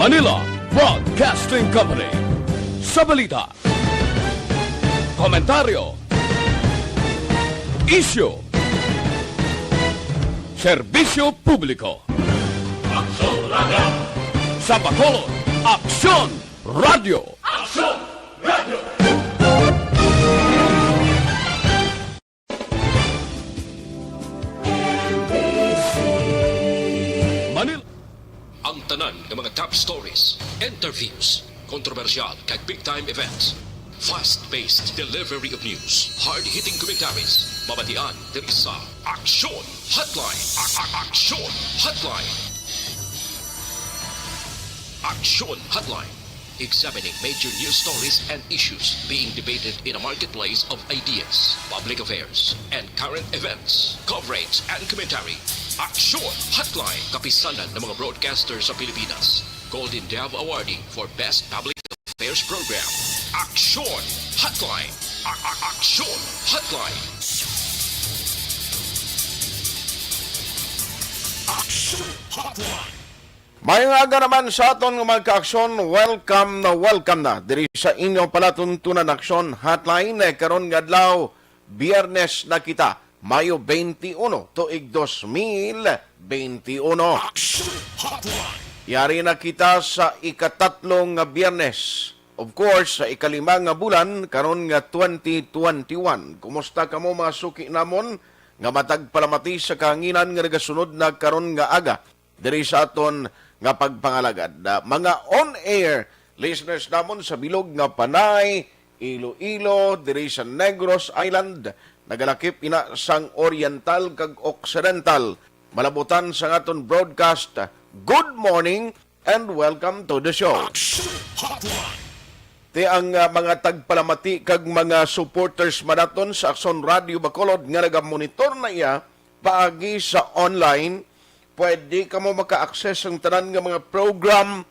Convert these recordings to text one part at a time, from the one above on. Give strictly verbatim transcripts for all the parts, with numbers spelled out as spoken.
Manila Broadcasting Company. Sa balita, komentaryo, isyu, serbisyo publiko. Aksyon Radio. Sa Bacolod, Aksyon Radio. Aksyon Radio. Manila. Ang tanan nga mga top stories, interviews, kontrobersyal kag big time events. Fast-paced delivery of news, hard-hitting commentaries, mabatian diri sa Aksyon Hotline. A- a- Aksyon Hotline. Aksyon Hotline. Examining major news stories and issues being debated in a marketplace of ideas, public affairs, and current events. Coverage and commentary. Aksyon Hotline. Kapisanan ng mga broadcaster sa Pilipinas. Golden Dove Awardee for Best Public Affairs Program. Aksyon Hotline. A- a- Aksyon Hotline. Aksyon Hotline. Maayong aga naman sa aton nga mga kaaksyon. Welcome na welcome na diri sa inyong palatuntunan Aksyon Hotline. Eh, karon nga adlaw, Biyernes na kita, Mayo twenty-one, tuig dos mil twenty-one. Aksyon Hotline. Yari na kita sa ikatatlo nga Biyernes. Of course, sa ikalima nga bulan, karon nga twenty twenty-one. Kumusta kamo, mga suki namon, nga matag palamati sa kahanginan nga nagasunod na karon nga aga diri sa aton nga pagpangalagad? Ah, mga on-air listeners namon sa bilog nga Panay, Iloilo, diri sa Negros Island, nagalakip ina sang Oriental kag Occidental, malabutan sang aton broadcast, good morning and welcome to the show. Action Hotline. Ti ang, ah, mga tagpalamati kag mga supporters man naton sa Aksyon Radio Bacolod nga nagamonitor na iya paagi sa online, pwede kamo maka-access ang tanan nga mga program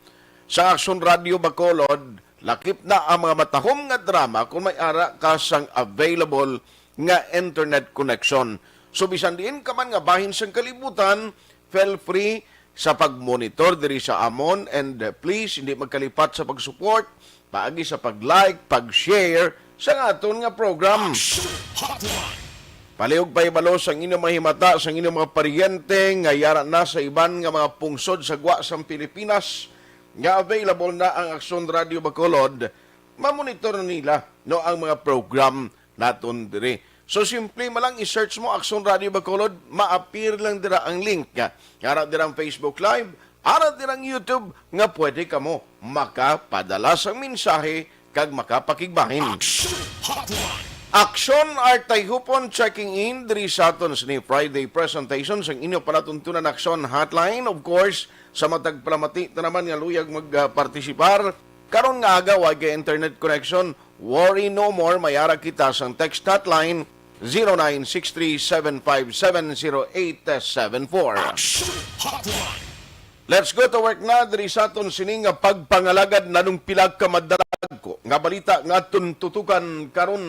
sa Aksyon Radio Bacolod, lakip na ang mga matahom nga drama kung may ara ka sang available nga internet connection. So, bisan diin ka man nga bahin sang kalibutan, feel free sa pag-monitor diri sa amon, and, uh, please, hindi magkalipat sa pag-support paagi sa pag-like, pag-share sa aton nga program. Action Hotline. Palihog pahibalo sang inyong mga himata, sang inyong mga paryente nga yara na sa iban nga mga pungsod sa gwa sang Pilipinas nga available na ang Aksyon Radio Bacolod, mamonitor na nila, no, ang mga program naton diri. So, simple man lang, i-search mo Aksyon Radio Bacolod, ma-appear lang dira ang link. Ara dira ang Facebook Live, ara dira ang YouTube, nga pwede kamo makapadala sang mensahe kag makapakigbahin. Action Hotline. Action Artay Hupon checking in diri sa aton sini Friday presentation sang inyo palatuntunan Action Hotline. Of course, sa matag palamati ta naman nga luyag mag-, ah, partisipar, karon nga aga, wa kay internet connection. Worry no more, may ara kita sang text hotline, zero nine six three seven five seven zero eight seven four. Action Hotline. Let's go to work na diri sa aton sining nga pagpangalagad. Nanong pila ka madala ko nga balita nga aton tutukan karon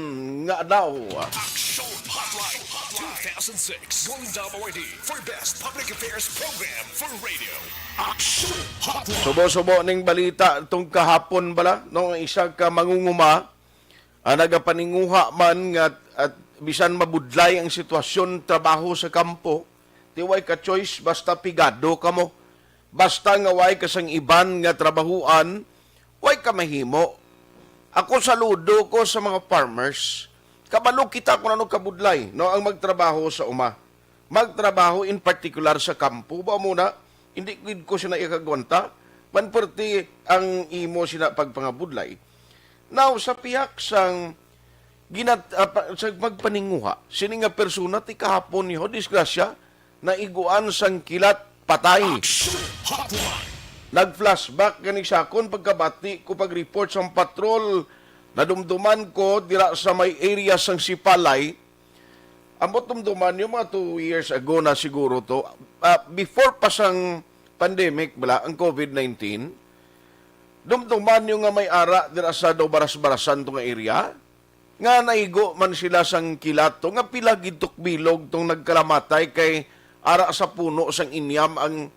nga adlaw. Action Hotline two thousand six. Golden Dove Awardee for Best Public Affairs Program for Radio. Action Hotline. Subo-subo ning balita tong kahapon bala, no, ang isa ka mangunguma ang nagapaninguha man nga, at bisan mabudlay ang sitwasyon trabaho sa kampo, ti way ka choice, basta pigado kamo. Basta nga way ka sang iban nga trabahuan, way ka mahimo. Ako, saludo ko sa mga farmers. Kabalo kita kung ano kabudlay, no, ang magtrabaho sa uma. Magtrabaho in particular sa kampo, ba mo na, hindi gid ko sina ikagwanta. Manperti ang imo sina pagpangabudlay. Now, sa pihak sang ginat-, ah, pa-, sa magpaninguha, sini nga persona ti kahapon niho, disgrasya, naiguan sang kilat, patay. Action Hotline. Nag-flashback gani sa akon pagkabati ko pag-report sang patrol. Nadumduman ko dira sa may area sang Sipalay. Ambot dumduman yung mga two years ago na siguro to. Ah, before pa sang pandemic, bala, ang covid nineteen, dumduman yung nga may ara dira sa daw baras-barasan to nga area. Nga naigo man sila sang kilat to, nga pila gid tok bilog tong nagkalamatay kay ara sa puno sang inyam ang,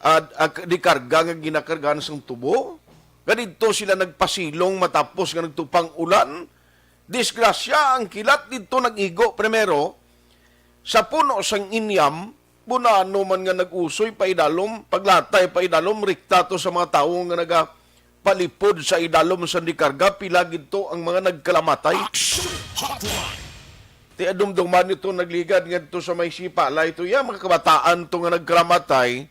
ah, ah, di karga nga ginakargahan sang tubo. Nga didto sila nagpasilong matapos nga nagtupang ulan. Disgrasya, ang kilat didto nag-igo primero sa puno sang inyam, bunano man nga nag-usoy paidalom, paglatay paidalom, rikta to sa mga tawo nga nagapalipod sa idalom sang dikarga, pila gid to ang mga nagkalamatay. Ti adumduman nito nagligad ngadto sa may Sipalay to, ya, mga kabataan to nga nagkalamatay,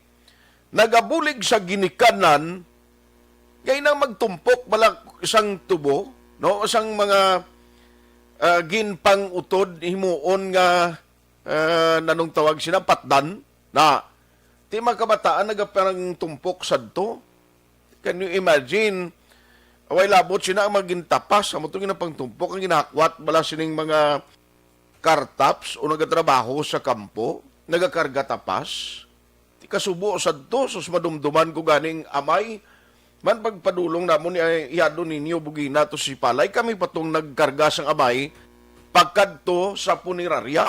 nagabulig sa ginikanan, kay nang magtumpok bala sang tubo, no, sang mga, ah, ginpang-utod himuon nga, ah, nanong tawag sina, patdan, na ti mga kabataan nagaparang tumpok sadto. Can you imagine? Way labot sina ang mga gintapas, amo to ginapangtumpok ang ginahakwat bala sining mga car tops o nagatrabaho sa kampo, nagakarga tapas. Ti kasubo sadto, sus, madumduman ko ganing amay. Man pagpadulong namon ni Iyado Ninyo Bugina to si Palay, kami pa tong nagkarga sang amay pagkadto sa punerarya.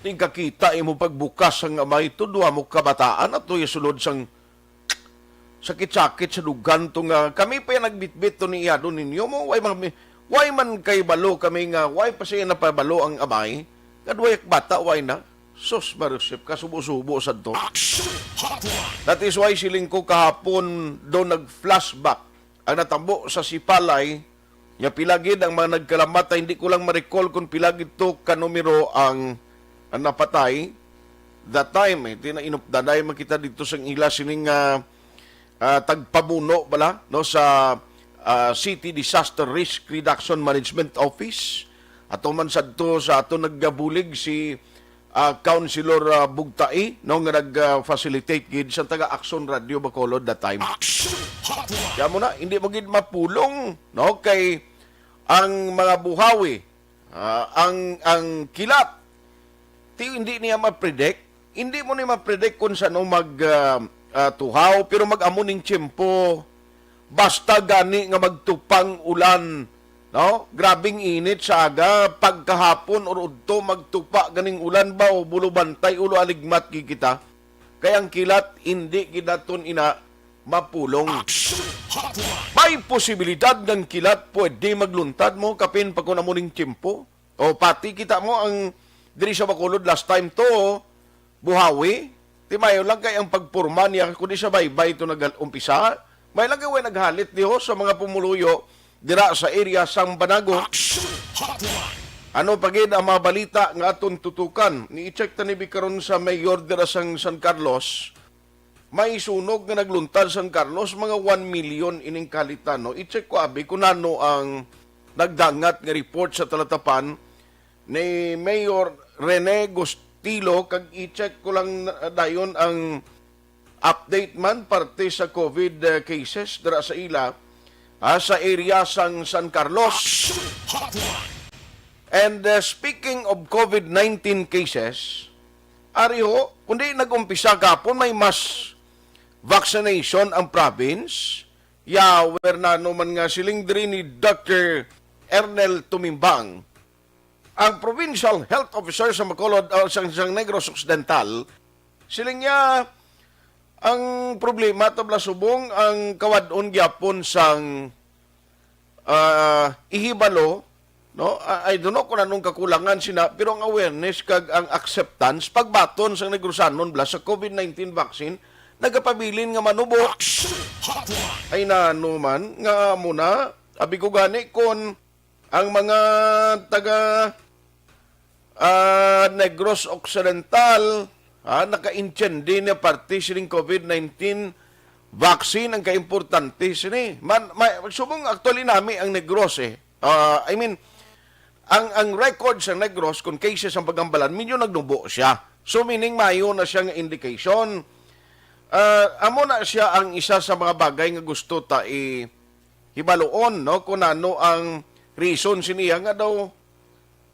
Tingkakita imo pagbukas sang amay to, duha mo kabataan ato ya sulod sang sakit-sakit sa dugan to nga kami pa yan nagbitbit to ni Iyado Ninyo mo, way man, way man kay balo kami nga, way pa siya napabalo ang amay, kadway bata, way na. Sus, Marisip, kasubo-subo sadto. That is why siling ko kahapon do nag-flashback ang natabo sa Sipalay, nga pila gid ang mga nagkalamatay, hindi ko lang ma-recall kung pila gid to ka numero ang, ang napatay that time. Eh, di na inupdanay man kita dito sa ila sining, ah, ah, tagpamuno bala, no, sa, ah, City Disaster Risk Reduction Management Office. Ato man sadto sa ato nagabulig si, ah, Councilor, ah, Bugtai, no, nga nag-facilitate gid sa taga Action Radio Bacolod that time. Kaya mo na, hindi mo gid mapulong, no, kay ang mga buhawi, ah, ang, ang kilat, ti hindi niya ma-predict. Hindi mo ni ma-predict kung sano mag, ah, ah, tuhaw, pero mag-amo ning tiyempo. Basta gani nga magtupang ulan, no? Grabing init sa aga, pagkahapon or udto magtupa ganing ulan ba o bulo bantay ulo aligmat gid kita. Kay ang kilat hindi gid naton ina mapulong. May posibilidad nga ang kilat pwede magluntad mo kapin pa kun amo ning tiyempo. O pati kita mo ang diri sa Bacolod last time to, buhawi. Ti mayo lang kay ang pagporma niya, kundi sa baybay to nag-umpisa. May lang kay way naghalit diho sa mga pumuluyo dira sa area sang Banago. Ano pa gid ang mga balita nga aton tutukan? Ni-check ta ni bi karon sa mayor dira sang San Carlos. May sunog nga nagluntad San Carlos, mga one million ining kalitan, no? I-check ko abi kung ano ang nagdangat nga report sa talatapan ni Mayor Rene Gustilo, kag i-check ko lang na, dayon ang update man parte sa COVID, eh, cases dira sa ila, ah, sa area sang San Carlos. And, uh, speaking of COVID nineteen cases, ari ho, kundi nag-umpisa kahapon may mass vaccination ang province. Yawer na naman nga siling diri ni Doctor Ernel Tumimbang, ang Provincial Health Officer sa Bacolod, uh, sang, sang Negros Occidental. Siling niya, ang problema, tabla subong, ang kawad-on gyapon sang, ah, ihibalo, no? Ah, I don't know kung anong kakulangan sina, pero ang awareness kag ang acceptance, pagbaton sang Negrosanon bala sa COVID nineteen vaccine, nagapabilin nga manubo. Ay nano man, nga amo na, abi ko gani kon ang mga taga, ah, Negros Occidental, ah, nakaintindi na parte sining COVID nineteen vaccine ang kaimportante sini. Man, may, subong actually nami ang Negros eh. Ah, I mean, ang, ang record sa Negros, kung cases ang pagambalan, medyo nagnubo siya. So, meaning, mayo na siya nga indication. Ah, amo na siya ang isa sa mga bagay nga gusto ta i-, hibaluon, no? Kung ano ang reason siniya nga daw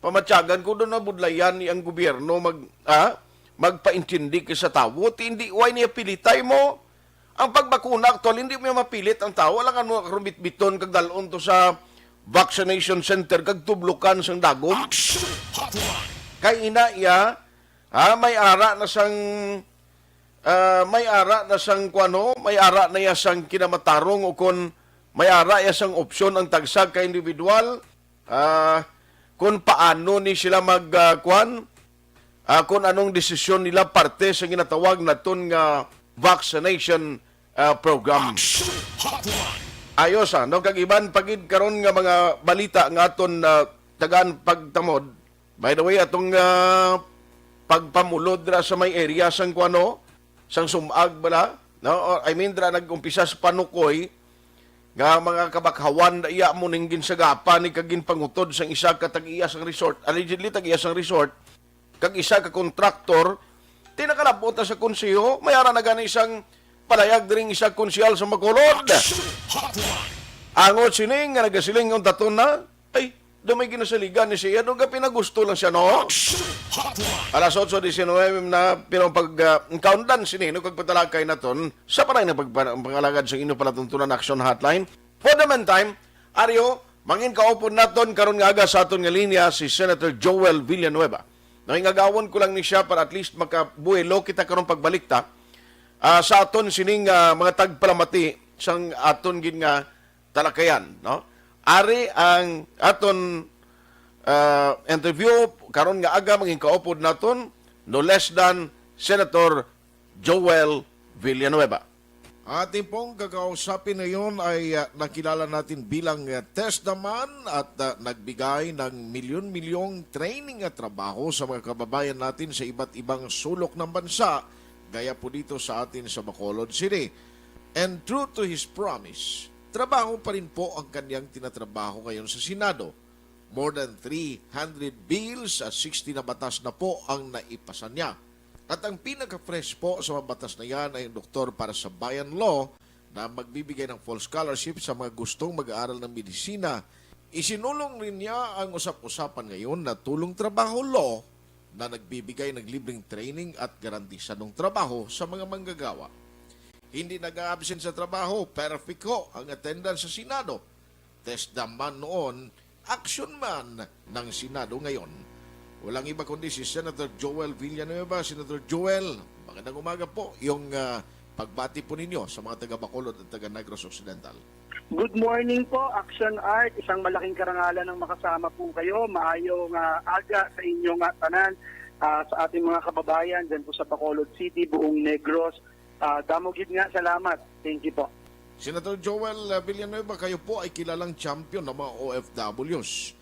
pamatyagan ko doon na budlayan ni ang gobyerno mag, ah, magpaintindi kay sa tawo. Ti hindi, why niya pilitay mo? Ang pagbakuna, actually, hindi mo mapilit ang tawo. Alam ano, karumbit-biton kag dalon to sa vaccination center kag tublukan sang dagom. Kay ina iya, ha, may ara na sang, ah, may ara na sang kuan, no? May ara na iya sang kinamatarong, o kon may ara iya sang opsyon ang tagsa ka individual, ah, kung paano ni sila mag, ah, kuan, ah, kung anong desisyon nila parte sa ginatawag naton nga vaccination, ah, program. Ayos, ah, no? Kag iban pa gid karon nga mga balita nga aton, ah, tagaan pagtamod. By the way, atong, ah, pagpamulod ra sa may area sang kuano, sang sumag bala, no? Or, I mean, dira nag-umpisa sa Panukoy, nga mga kabakhawan na iya mo ning ginsagapan ni kag ginpangutod sang isa ka tag-iya sang resort, allegedly tag-iya sang resort, kag isa ka kontraktor, ti nakalabot na sa konseho, may ara na gani isang palayag diring isa konsehal sa Bacolod. Angot sini nga nagasiling unta to na, ay, do may ginasaligan ni siya, do gapinagusto lang siya, no? Alas otso diecinuebe na, pero ang pag, ah, ang kaundan sini, no, kag patalakay naton, sa paray na pagpa-, pangalagad sa inyo palatuntunan Action Hotline. For the meantime, Aryo, mangin kaupod naton karon nga aga sa aton nga linya si Senator Joel Villanueva. Nangingagawon ko lang ni siya para at least makabuelo kita karon pagbalik ta, ah, sa aton sining, ah, mga tagpalamati sang aton gid nga talakayan, no? Ari ang aton, ah, interview karon nga aga, mangin kaupod naton, no less than Senator Joel Villanueva. Ating pong kakausapin ngayon ay, ah, nakilala natin bilang, ah, TESDA man at, ah, nagbigay ng milyon-milyong training at trabaho sa mga kababayan natin sa iba't ibang sulok ng bansa, gaya po dito sa atin sa Bacolod City. And true to his promise, trabaho pa rin po ang kanyang tinatrabaho ngayon sa Senado. More than three hundred bills at sixty na batas na po ang naipasa niya. At ang pinaka-fresh po sa mga batas na yan ay ang Doktor para sa Bayan Law na magbibigay ng full scholarship sa mga gustong mag-aaral ng medisina. Isinulong rin niya ang usap-usapan ngayon na tulong trabaho law na nagbibigay ng libreng training at garantisadong trabaho sa mga manggagawa. Hindi nag-a-absent sa trabaho, perfect ho ang attendance sa Senado. TESDA man noon, action man ng Senado ngayon. Walang iba kundi si Senator Joel Villanueva. Senator Joel, magandang umaga po. Yung, ah, pagbati po ninyo sa mga taga Bacolod at taga Negros Occidental. Good morning po, Action Art. Isang malaking karangalan ang makasama po kayo. Maayong, ah, aga sa inyo nga tanan, ah, sa ating mga kababayan dyan po sa Bacolod City, buong Negros. Ah, damo gid nga salamat. Thank you po. Senator Joel, ah, Villanueva, kayo po ay kilalang champion ng mga O F Ws.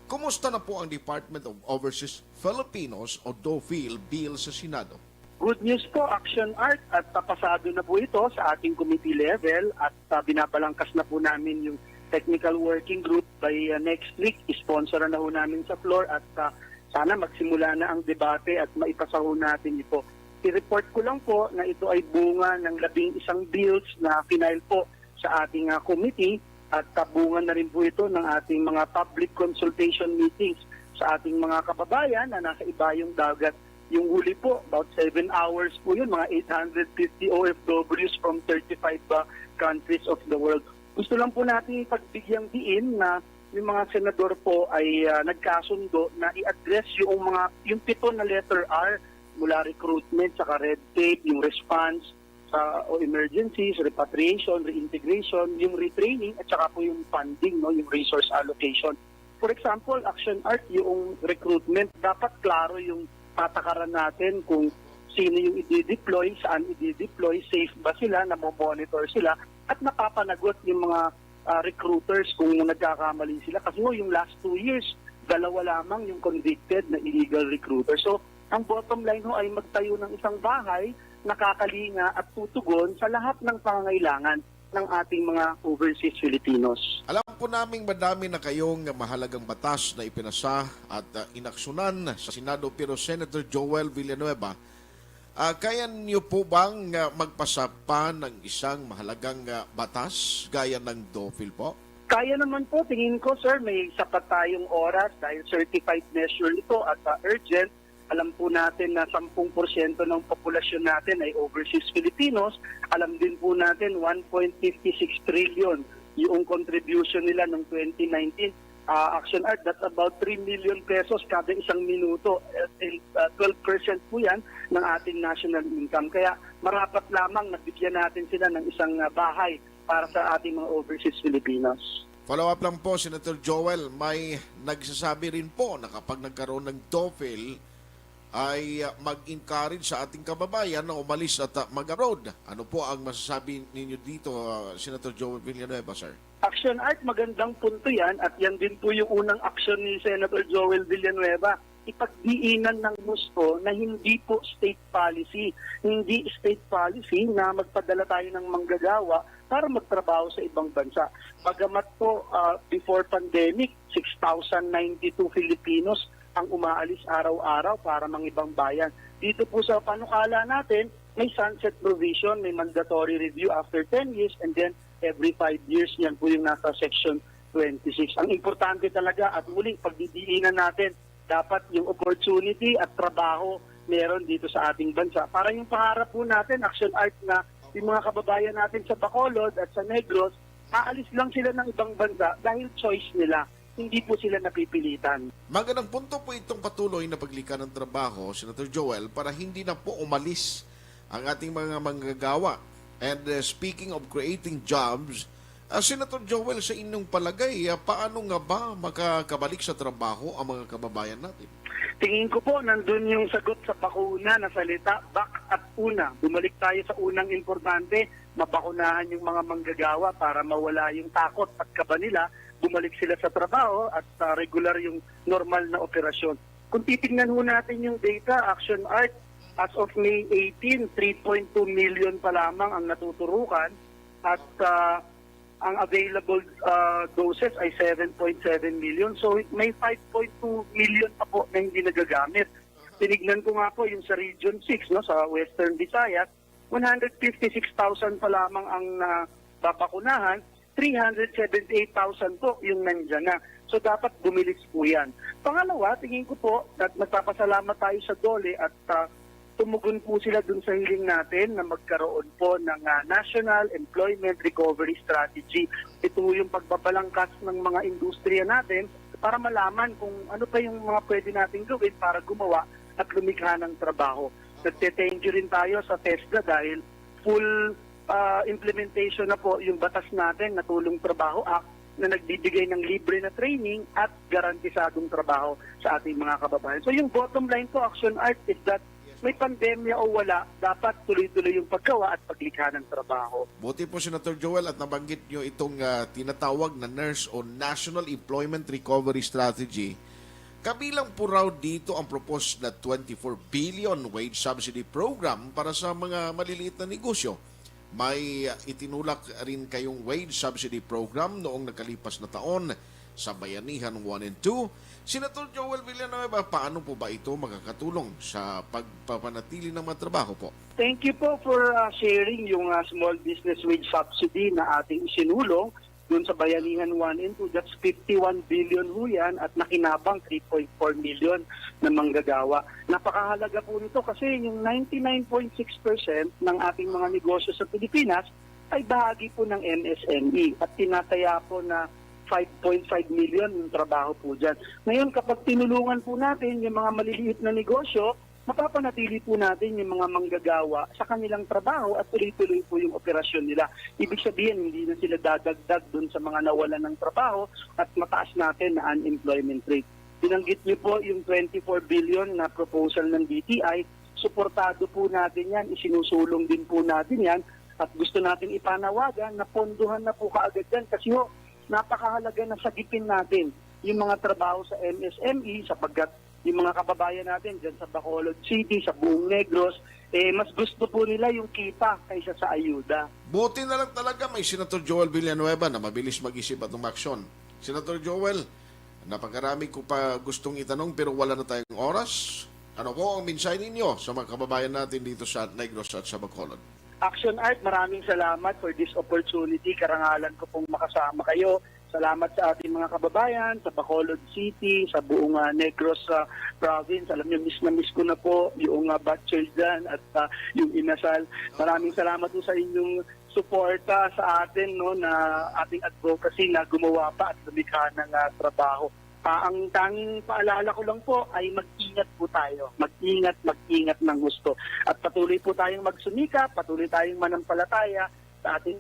Kumusta na po ang Department of Overseas Filipinos o DOFIL bill sa Senado? Good news po, Action Art, at papasado na po ito sa ating committee level at, ah, binabalangkas na po namin yung technical working group by, ah, next week. Isponsoran na po namin sa floor at, ah, sana magsimula na ang debate at maipasa ho natin ito. I-report ko lang po na ito ay bunga ng labing isang bills na file po sa ating, ah, committee at, ah, bunga na rin po ito ng ating mga public consultation meetings sa ating mga kababayan na nasa ibayong dagat. Yung huli po, about seven hours po yun, mga eight hundred fifty O F Ws from thirty-five, ah, countries of the world. Gusto lang po natin pagbigyang diin na yung mga senador po ay, ah, nagkasundo na i-address yung mga, yung pito na letter R, mula recruitment, saka red tape, yung response sa, o emergencies, repatriation, reintegration, yung retraining, at saka po yung funding, no, yung resource allocation. For example, Action Art, yung recruitment, dapat klaro yung patakaran natin kung sino yung i-deploy, saan i-deploy, safe ba sila, namo-monitor sila, at napapanagot yung mga, ah, recruiters kung nagkakamali sila. Kasi ho, yung last two years, dalawa lamang yung convicted na illegal recruiter. So, ang bottom line ho ay magtayo ng isang bahay na kakalinga at tutugon sa lahat ng pangangailangan ng ating mga overseas Filipinos. Alam po naming madami na kayong mahalagang batas na ipinasa at, ah, inaksyonan sa Senado, pero Senator Joel Villanueva, ah, kaya niyo po bang, ah, magpasa pa ng isang mahalagang, ah, batas gaya ng DOFIL po? Kaya naman po, tingin ko, sir, may sapat tayong oras dahil certified measure ito at, ah, urgent. Alam po natin na sampung porsyento ng populasyon natin ay overseas Filipinos. Alam din po natin, one point fifty six trillion yung contribution nila noong twenty nineteen. ah, Action Art, that's about three million pesos kada isang minuto. Eh, eh, ah, twelve percent po yan ng ating national income. Kaya marapat lamang na bigyan natin sila ng isang, ah, bahay para sa ating mga overseas Filipinos. Follow up lang po, Senator Joel, may nagsasabi rin po na kapag nagkaroon ng TOEFL, ay uh, mag-encourage sa ating kababayan na umalis at uh, mag-abroad. Ano po ang masasabi ninyo dito, uh, Senator Joel Villanueva, sir? Action Art, magandang punto yan at yan din po yung unang aksyon ni Senator Joel Villanueva. Ipagdiinan ng husto na hindi po state policy. Hindi state policy na magpadala tayo ng manggagawa para magtrabaho sa ibang bansa. Bagamat po, ah, before pandemic, six thousand ninety-two Filipinos ang umaalis araw-araw para mangibang bayan. Dito po sa panukala natin, may sunset provision, may mandatory review after ten years, and then every five years, yan po yung nasa section twenty-six. Ang importante talaga, at muli, pagdidiinan natin, dapat yung opportunity at trabaho meron dito sa ating bansa. Para yung pangarap po natin, Action Art, na yung mga kababayan natin sa Bacolod at sa Negros, aalis lang sila ng ibang bansa dahil choice nila. Hindi po sila napipilitan. Magandang punto po itong patuloy na paglikha ng trabaho, Senator Joel, para hindi na po umalis ang ating mga manggagawa. And uh, speaking of creating jobs, uh, Senator Joel, sa inyong palagay, uh, paano nga ba makakabalik sa trabaho ang mga kababayan natin? Tingin ko po, nandun yung sagot sa bakuna na salita, back at una. Bumalik tayo sa unang importante, mabakunahan yung mga manggagawa para mawala yung takot at kaba nila, bumalik sila sa trabaho at uh, regular yung normal na operasyon. Kung titingnan ho natin yung data, Action Art, as of May eighteen, three point two million pa lamang ang natuturukan at uh, ang available uh, doses ay seven point seven million. So may five point two million pa po na hindi nagagamit. Tinignan ko nga po yung sa Region six, no, sa Western Visayas, one hundred fifty-six thousand pa lamang ang nababakunahan, three hundred seventy-eight thousand po yung nandiyan na. So dapat bumilis po yan. Pangalawa, tingin ko po, at magpapasalamat tayo sa DOLE at uh, tumugon po sila dun sa hiling natin na magkaroon po ng uh, National Employment Recovery Strategy. Ito yung pagbabalangkas ng mga industriya natin para malaman kung ano pa yung mga pwede nating gawin para gumawa at lumikha ng trabaho. Nagte-thank you rin tayo sa TESDA dahil full uh, implementation na po yung batas natin na Tulong Trabaho Act na nagbibigay ng libre na training at garantisadong trabaho sa ating mga kababayan. So yung bottom line po, Action Art, is that may pandemya o wala, dapat tuloy-tuloy yung paggawa at paglikha ng trabaho. Buti po, Senator Joel, at nabanggit nyo itong uh, tinatawag na NERS o National Employment Recovery Strategy. Kabilang po raw dito ang proposed na twenty-four billion wage subsidy program para sa mga maliliit na negosyo. May uh, itinulak rin kayong wage subsidy program noong nakalipas na taon sa Bayanihan one and two. Senator Joel Villanueva, paano po ba ito makakatulong sa pagpapanatili ng mga trabaho po? Thank you po for uh, sharing yung uh, small business wage subsidy na ating isinulong doon sa Bayanihan one and two. That's fifty-one billion ho yan at nakinabang three point four million na manggagawa. Napakahalaga po nito kasi yung ninety-nine point six percent ng ating mga negosyo sa Pilipinas ay bahagi po ng M S M E at tinataya po na five point five million yung trabaho po dyan. Ngayon, kapag tinulungan po natin yung mga maliliit na negosyo, mapapanatili po natin yung mga manggagawa sa kanilang trabaho at tuloy-tuloy po yung operasyon nila. Ibig sabihin, hindi na sila dadagdag dun sa mga nawalan ng trabaho at mataas natin na unemployment rate. Binanggit niyo po yung twenty-four billion na proposal ng D T I. Suportado po natin yan, isinusulong din po natin yan at gusto natin ipanawagan na pondohan na po kaagad yan kasi ho, napakahalaga na sagipin natin yung mga trabaho sa M S M E sapagkat yung mga kababayan natin dyan sa Bacolod City, sa buong Negros, eh, mas gusto po nila yung kita kaysa sa ayuda. Buti na lang talaga may Senator Joel Villanueva na mabilis mag-isip at umaksyon. Senator Joel, napakarami ko pa gustong itanong pero wala na tayong oras. Ano po ang mensahe ninyo sa mga kababayan natin dito sa Negros at sa Bacolod? Action Art, maraming salamat for this opportunity. Karangalan ko pong makasama kayo Salamat sa ating mga kababayan sa Bacolod City, sa buong, ah, Negros, ah, Province. Alam niyo, miss na miss ko na po yung, ah, Batchoy dyan at, ah, yung Inasal. Maraming salamat po sa inyong suporta sa atin, no, na ating advocacy na gumawa pa at lumikha ng, ah, trabaho. Ah, ang tanging paalala ko lang po ay mag-ingat po tayo. Mag-ingat, mag-ingat ng gusto. At patuloy po tayong magsumikap, patuloy tayong manampalataya sa ating,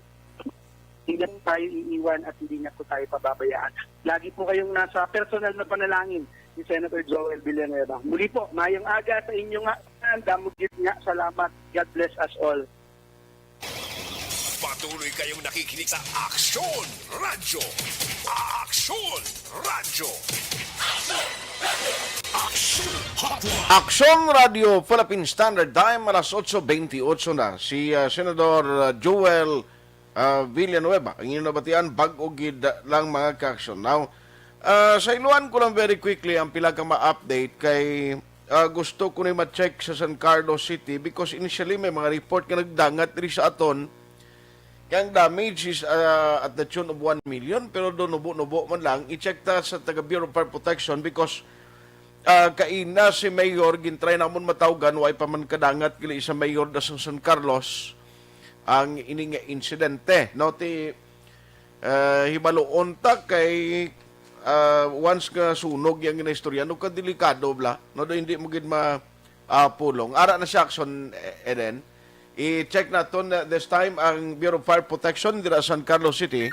hindi tayo iiwan at hindi niya po tayo pababayaan. Lagi po kayong nasa personal na panalangin ni Senator Joel Villanueva. Muli po, mayong aga sa inyo nga. Damo gid nga salamat. God bless us all. Patuloy kayong nakikinig sa Aksyon Radyo. Aksyon Radyo. Aksyon Hotline. Aksyon Radio Philippine Standard Time, alas otso bentiocho na. Si ah, Senador ah, Joel ah, Villanueva, ang inyong nabatian, bag-o gid lang mga ka-aksyon. Now, ah, sa iluan ko lang very quickly ang pila ka ma-update kay ah, gusto ko ni ma-check sa San Carlos City because initially may mga report nga nagdangat diri sa aton nga ang damage is ah, at the tune of one million, pero do nubo-nubo man lang. I-check ta sa taga Bureau of Fire Protection because ah, kaina si Mayor, gintry namon matawgan, way pa man kadangat gali sa Mayor da sang San Carlos ang ini nga insidente, no? Ti ah, hibaluon ta kay ah, once nga sunog yang ginaistorya, no, kadelikado bla, no, do hindi mo gid ma ah, pulong. Ara na siya, Action, eh, Eden. I-check naton na this time ang Bureau of Fire Protection dira sa San Carlos City.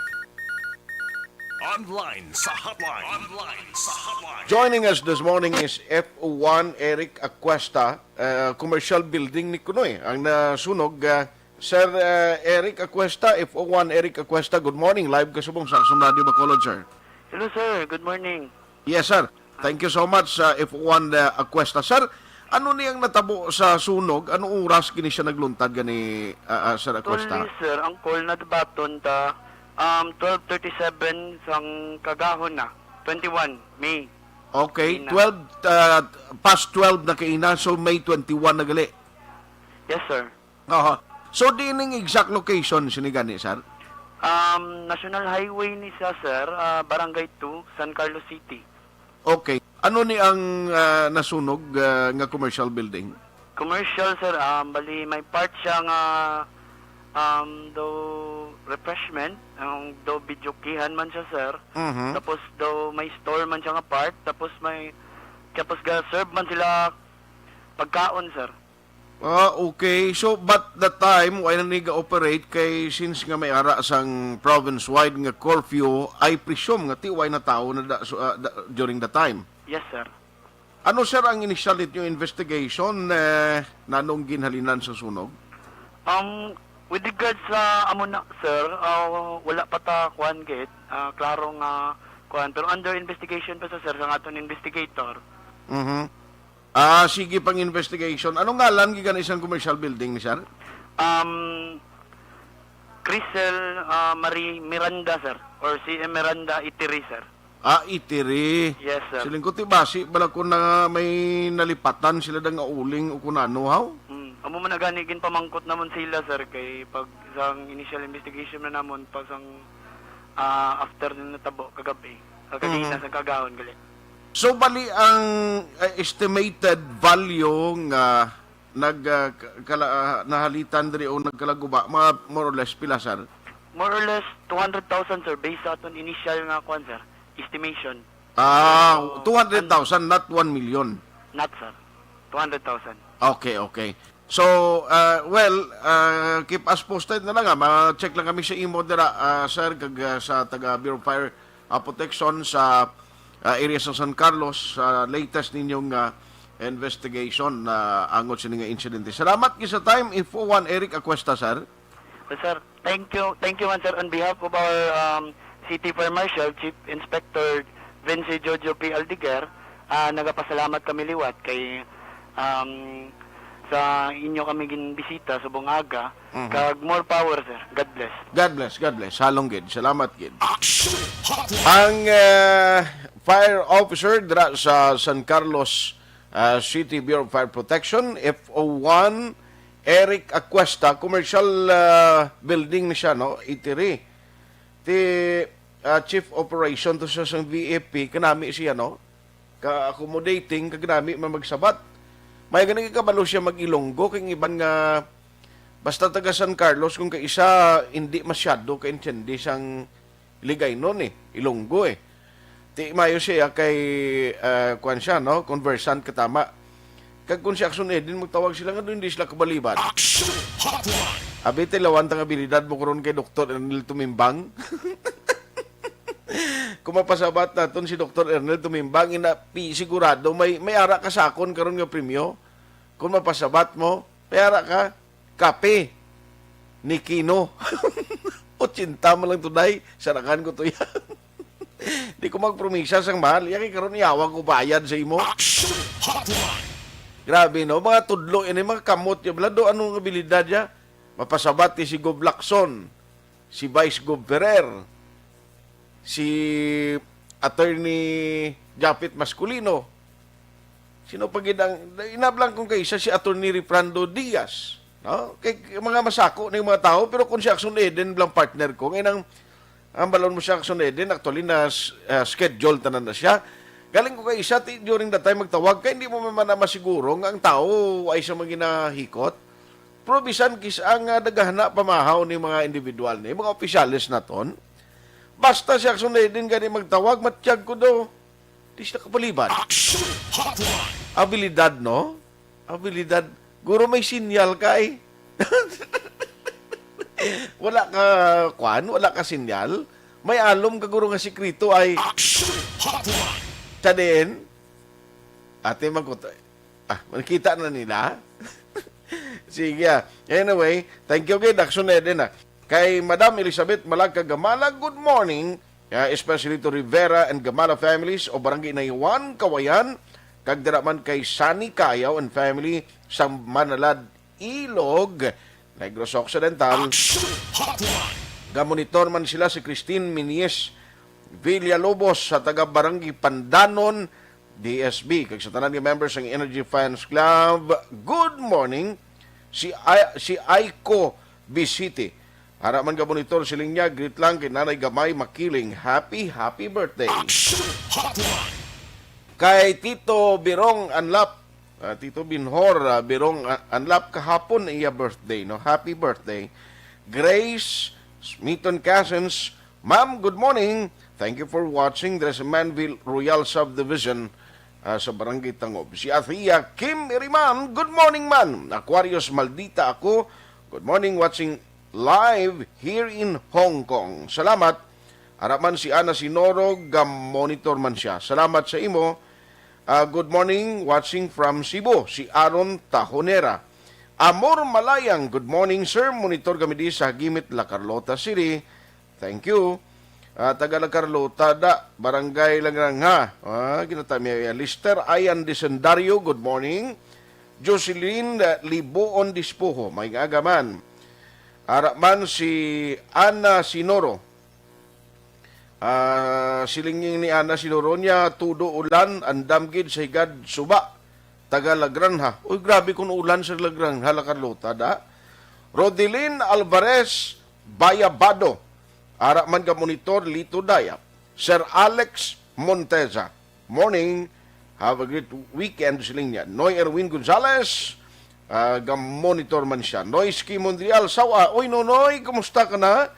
Online sa hotline. Online sa hotline. Joining us this morning is F O one Eric Acuesta, uh, commercial building ni kunoy ang nasunog. Uh, Sir uh, Eric Acuesta, F O one Eric Acuesta, good morning. Live ka subong sa Aksyon Radio Bacolod, sir. Hello sir, good morning. Yes, sir. Thank you so much, uh, F O one uh, Acuesta. Sir, ano ni ang natabo sa sunog? Ano oras gini siya nagluntad gani, uh, uh, Sir Acuesta? Actually sir, ang call na dabaton ta um, twelve thirty-seven sang kagahon na, twenty-one May. Okay, Ina. twelve, uh, past twelve na kaina, so May twenty-one na gali. Yes sir. Aha. So, di ning exact location sini gani, sir? Um, National Highway ni siya sir, ah, Barangay two, San Carlos City. Okay. Ano ni ang ah, nasunog ah, nga commercial building? Commercial sir, um, bali may part siya nga um, daw refreshment, ang daw videokihan man siya sir. Mhm. Tapos daw may store man siya nga part, tapos may tapos ga serve man sila pagkaon sir. Ah, okay. So, but that time, why na ni ga-operate kay since nga may ara sang province-wide nga curfew, I presume nga ti why na tao na da, so, ah, da- during the time. Yes sir. Ano, sir, ang initial ninyo investigation eh, nanong ginhalinan sa sunog? Um, with regards sa amo na, sir, ah, wala pa ta kuan gid, ah, klaro nga kuan, pero under investigation pa sa sir sa aton investigator. Mhm. Ah, sige pang investigation. Anong ngalan gikan isang commercial building ni sir? Um, Crisel ah, Marie Miranda sir, or si Miranda Itiri sir. Ah, Itiri. Yes sir. Siling ko ti basi bala ko na may nalipatan sila da nga uling o kun ano, haw? Hmm. Amo man na gani ginpamangkot namon sila sir kay pag sang initial investigation na namon pag sang ah, after na natabo kagabi. Kagina Mhm. sa kagahon gali. So bali ang uh, estimated value nga nag uh, kala, uh, nahalitan diri o nagkalaguba mga more or less pila, sir? More or less two hundred thousand sir based sa aton initial nga kuan sir, estimation. Ah, So, two hundred thousand, not one million. Not sir. Two hundred thousand. Okay, okay. So, uh, well, uh, keep us posted na lang. Ah. Ma-check lang kami sa imo dira, uh, sir, kag uh, sa taga Bureau of Fire uh, Protection sa uh, area sa San Carlos sa latest ninyong uh, investigation na angot sini nga insidente. Salamat gid sa time, F O one Eric Acuesta, sir. So, sir, thank you, thank you man sir on behalf of our um, City Fire Marshal, Chief Inspector Vince Jojo P. Aldeguer. Ah, nagapasalamat kami liwat kay um, sa inyo kami ginbisita subong aga. Mhm. Kag more power sir. God bless. God bless, God bless. Halong gid. Salamat gid. Action Hotline. Ang uh, fire officer dira sa San Carlos uh, City Bureau of Fire Protection, F O one, Eric Acuesta, commercial uh, building ni siya, no? Itiri. Ti ah, chief operation to sa sang V F P, kanami siya, no? Ka-accommodating, kag nami man magsabat. May gani kabalo siya mag-Ilonggo, kay ang iban nga, basta taga San Carlos, kung kaisa, hindi masyado kaintindi sang Iligaynon eh, Ilonggo eh. Ti mayo siya kay, ah, kuwan siya, no? Conversant ka tama. Kag kung si Action Eden, magtawag sila nga doon, hindi sila kabalibad. Action Hotline! Abi, tilawan ta nga abilidad mo karon kay Doktor Ernel Tumimbang. Kung mapasabat naton si Doktor Ernel Tumimbang, ina, pi-, sigurado may, may ara ka sakon karon nga premyo. Kung mapasabat mo, may ara ka, kape ni Kino. Ochenta man lang to, day. Sarakan ko to yan. Di ko magpromisa sang mahal. Iya kay karon, yawa ko bayad sa imo. Action Hotline! Grabe, no? Mga tudlo ini, mga kamot ya. Blado, anong abilidad ya? Mapasabat ni si Gov Lacson, si Vice Gov Ferrer, si Attorney Japit Masculino. Sino pa gid ang, inablang kong kaisa, si Attorney Refrando Diaz, no? Kay mga masako na yung mga tao, pero kung si Action Eden lang partner ko, ngayon ang, ang balon mo si Action Eden, actually na, ah, schedule tanan na siya. Galing ko kay isa, ti, during that time magtawag, kay hindi mo man na masiguro nga ang tao ay sa mga ginahikot. Pero bisan kis ang, ah, nagahana pamahaw ni mga individual ni mga opisyales naton, basta si Action Eden gani magtawag, matyag ko do. Di sila kapalibad. Action Hotline! Abilidad, no? Abilidad. Guro, may sinyal kay. Wala ka, kwan, wala ka sinyal. May alom ka, guro, nga sikreto ay. Action Hotline! Sa diin? Ate, magkut-, ah, nakita na nila? Sige, ah. Anyway, thank you gid, Action Eden, ah. Kay Madam Elizabeth Malagca Gamala, good morning, ah, especially to Rivera and Gamala families o Barangay Naiwan, Kawayan, kag dira man kay Sunny Kayaw and family sa Manalad, Ilog, Negros Occidental. Action Hotline! Gamonitor man sila si Christine Minies Villalobos sa taga Barangay Pandanon, D S B, kag sa tanan nga members sang Energy Fans Club. Good morning. Si Ai-, si Aiko Bisiti. Ara man ka monitor, siling niya, greet lang kay Nanay Gamay Makiling. Happy, happy birthday. Action Hotline! Kay Tito Birong Anlap, ah, Tito Binhor, ah, Birong, ah, Anlap, kahapon iya birthday, no? Happy birthday. Grace Smiton Cousins, Ma'am, good morning. Thank you for watching. There's Manville Royal Subdivision, ah, sa Barangay Tangob. Si Athea Kim Iriman, good morning, man. Aquarius Maldita ako. Good morning, watching live here in Hong Kong. Salamat. Ara man si Ana Sinoro, ga-monitor man siya. Salamat sa imo. Ah, good morning, watching from Cebu, si Aaron Tahonera. Amor Malayang, good morning, sir. Monitor kami di sa Hagimit, La Carlota City. Thank you. Ah, taga La Carlota da, Barangay Lagranja. Ah, ginatami, Lister Ayan Disendario, good morning. Jocelyn, ah, Libuon Dispuho, may aga man. Ara man si Ana Sinoro. Ah, siling ni Ana Sinoro niya, tudo ulan, andam gid sa higad suba. Taga La Granja. Uy, grabe kun ulan sa La Granja, La Carlota, da. Rodelin Alvarez Bayabado. Ara man ka monitor, Lito Dayap. Sir Alex Monteza. Morning. Have a great weekend, siling niya. Noy Erwin Gonzalez, ah, ga-monitor man siya. Noy Ski Mondrial, sawa. Uy, Nonoy, kumusta ka na?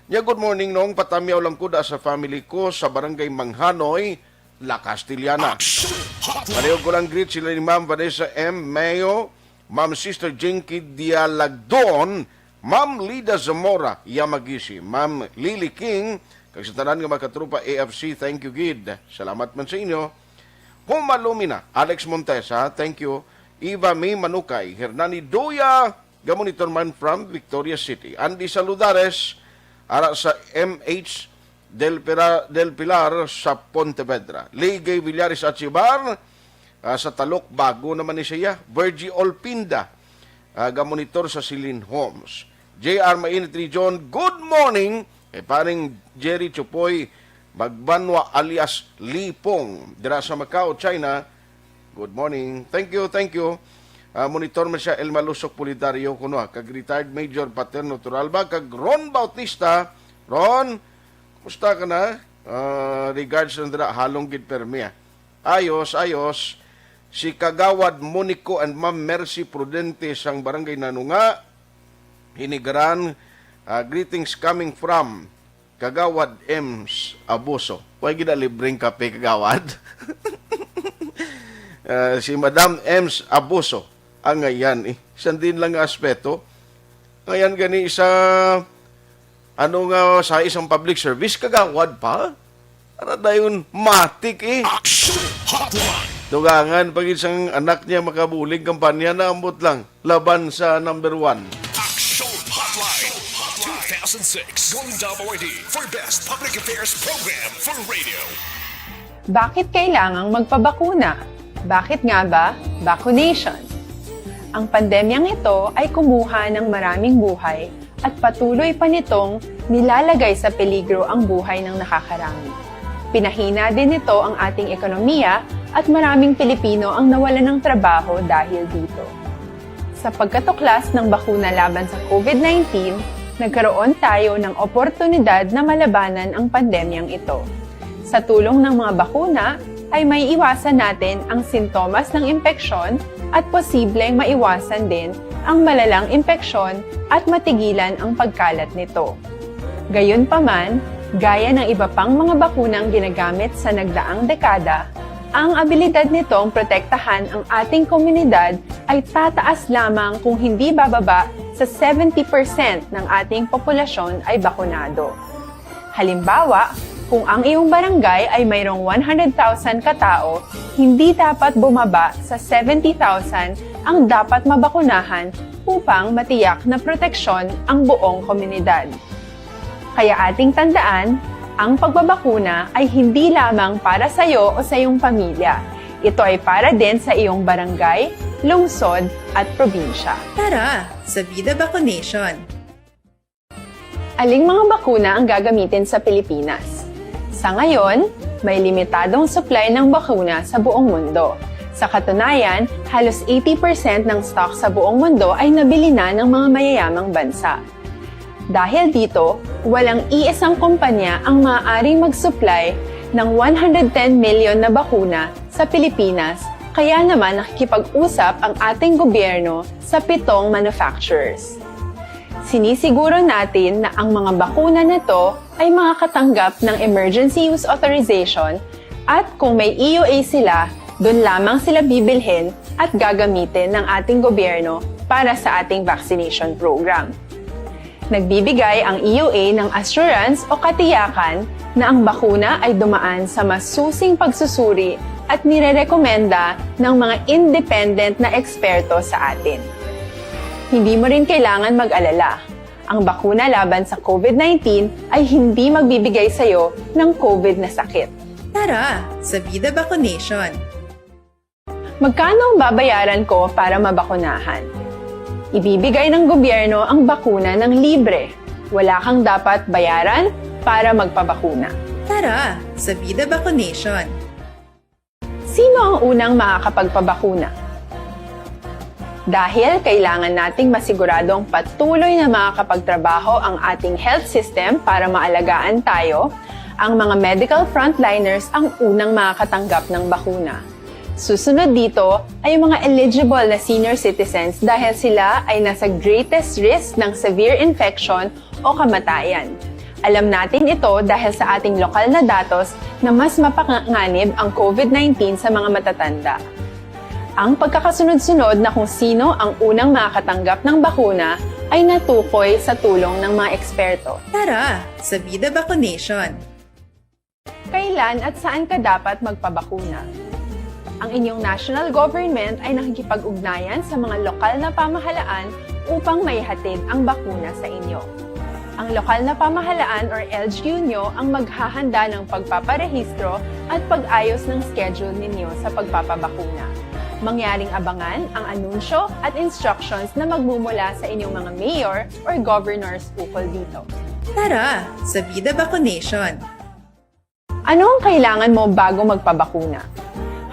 Nya, good morning, Nong. Patamyaw lang ko da sa family ko sa Barangay Manghanoy, La Castellana. Action Hotline! Palihog ko lang greet sila ni Ma'am Vanessa M Mayo, Ma'am Sister Jinky Dialagdon, Ma'am Lida Zamora Yamagisi, Ma'am Lily King, kag sa tanan nga mga katropa A F C, thank you gid. Salamat man sa inyo. Humalumina, Alex Montesa, thank you. Eva May Manukay, Hernani Doya, ga-monitor man from Victoria City. Andy Saludares, ara sa M H Del Pira-, Del Pilar sa Pontevedra. Ligay Villares Achibar, ah, sa Talok, bago naman ni siya. Virgie Olpinda, ah, ga-monitor sa Silin Homes. J R Mainit Region, good morning. Kay paring Jerry Chupoy Magbanwa alias Lipong, dira sa Macau, China. Good morning. Thank you, thank you. Ah, monitor man siya, Elma Lusok Pulidario, kuno, ah, kag retired Major Paterno Turalba, kag Ron Bautista. Ron, Musta ka na? Ah, regards na dira, halong gid permi, ah. Ayos, ayos. Si Kagawad Monico and Ma'am Mercy Prudente sang Barangay Nanunga, Hinigaran, ah, greetings coming from Kagawad Ems Abuso. Way gid na libreng kape, Kagawad. Ah, si Madam Ems Abuso ang ngayan, eh. Sandin lang nga aspeto. Ngayan gani sa, ano nga, sa isang public service, Kagawad pa? Ara dayon, matik, eh. Action Hotline. Dugangan pa gid sang anak niya makabulig kampanya, naambot lang laban sa number one. Action Hotline two thousand six Golden Dove Awardee for Best Public Affairs Program for Radio. Bakit kailangang magpabakuna? Bakit nga ba vaccination? Ang pandemyang ito ay kumuha ng maraming buhay at patuloy pa nitong nilalagay sa peligro ang buhay ng nakakarami. Pinahina din nito ang ating ekonomiya at maraming Pilipino ang nawalan ng trabaho dahil dito. Sa pagkatuklas ng bakuna laban sa COVID nineteen, nagkaroon tayo ng oportunidad na malabanan ang pandemyang ito. Sa tulong ng mga bakuna, ay may iwasan natin ang sintomas ng impeksyon at posibleng maiwasan din ang malalang impeksyon at matigilan ang pagkalat nito. Gayunpaman, gaya ng iba pang mga bakunang ginagamit sa nagdaang dekada, ang abilidad nitong protektahan ang ating komunidad ay tataas lamang kung hindi bababa sa seventy percent ng ating populasyon ay bakunado. Halimbawa, kung ang iyong barangay ay mayroong one hundred thousand ka tao, hindi dapat bumaba sa seventy thousand ang dapat mabakunahan upang matiyak na proteksyon ang buong komunidad. Kaya ating tandaan, ang pagbabakuna ay hindi lamang para sa iyo o sa iyong pamilya. Ito ay para din sa iyong barangay, lungsod, at probinsya. Tara, sa Vida Vaccination! Aling mga bakuna ang gagamitin sa Pilipinas? Sa ngayon, may limitadong supply ng bakuna sa buong mundo. Sa katunayan, halos eighty percent ng stock sa buong mundo ay nabili na ng mga mayayamang bansa. Dahil dito, walang iisang kumpanya ang maaaring mag-supply ng one hundred ten million na bakuna sa Pilipinas, kaya naman nakikipag-usap ang ating gobyerno sa pitong manufacturers. Sinisiguro natin na ang mga bakuna na to ay makakatanggap ng Emergency Use Authorization at kung may E U A sila, doon lamang sila bibilhin at gagamitin ng ating gobyerno para sa ating vaccination program. Nagbibigay ang E U A ng assurance o katiyakan na ang bakuna ay dumaan sa masusing pagsusuri at nirerekomenda ng mga independent na eksperto sa atin. Hindi mo rin kailangan mag-alala. Ang bakuna laban sa COVID nineteen ay hindi magbibigay sa iyo ng COVID na sakit. Tara, sa Vida Vaccination! Magkano ang babayaran ko para mabakunahan? Ibibigay ng gobyerno ang bakuna ng libre. Wala kang dapat bayaran para magpabakuna. Tara, sa Vida Vaccination! Sino ang unang makakapagpabakuna? Dahil kailangan nating masiguradong patuloy na makakapagtrabaho ang ating health system para maalagaan tayo, ang mga medical frontliners ang unang makakatanggap ng bakuna. Susunod dito ay ang mga eligible na senior citizens dahil sila ay nasa greatest risk ng severe infection o kamatayan. Alam natin ito dahil sa ating lokal na datos na mas mapanganib ang COVID nineteen sa mga matatanda. Ang pagkakasunod-sunod na kung sino ang unang makakatanggap ng bakuna ay natukoy sa tulong ng mga eksperto. Tara, sa Vida Vaccination! Kailan at saan ka dapat magpabakuna? Ang inyong national government ay nakikipag-ugnayan sa mga lokal na pamahalaan upang maihatid ang bakuna sa inyo. Ang lokal na pamahalaan or L G U nyo ang maghahanda ng pagpaparehistro at pag-ayos ng schedule ninyo sa pagpapabakuna. Mangyaring abangan ang anunsyo at instructions na magmumula sa inyong mga mayor or governors ukol dito. Tara, sa Vida Vaccination! Ano ang kailangan mo bago magpabakuna?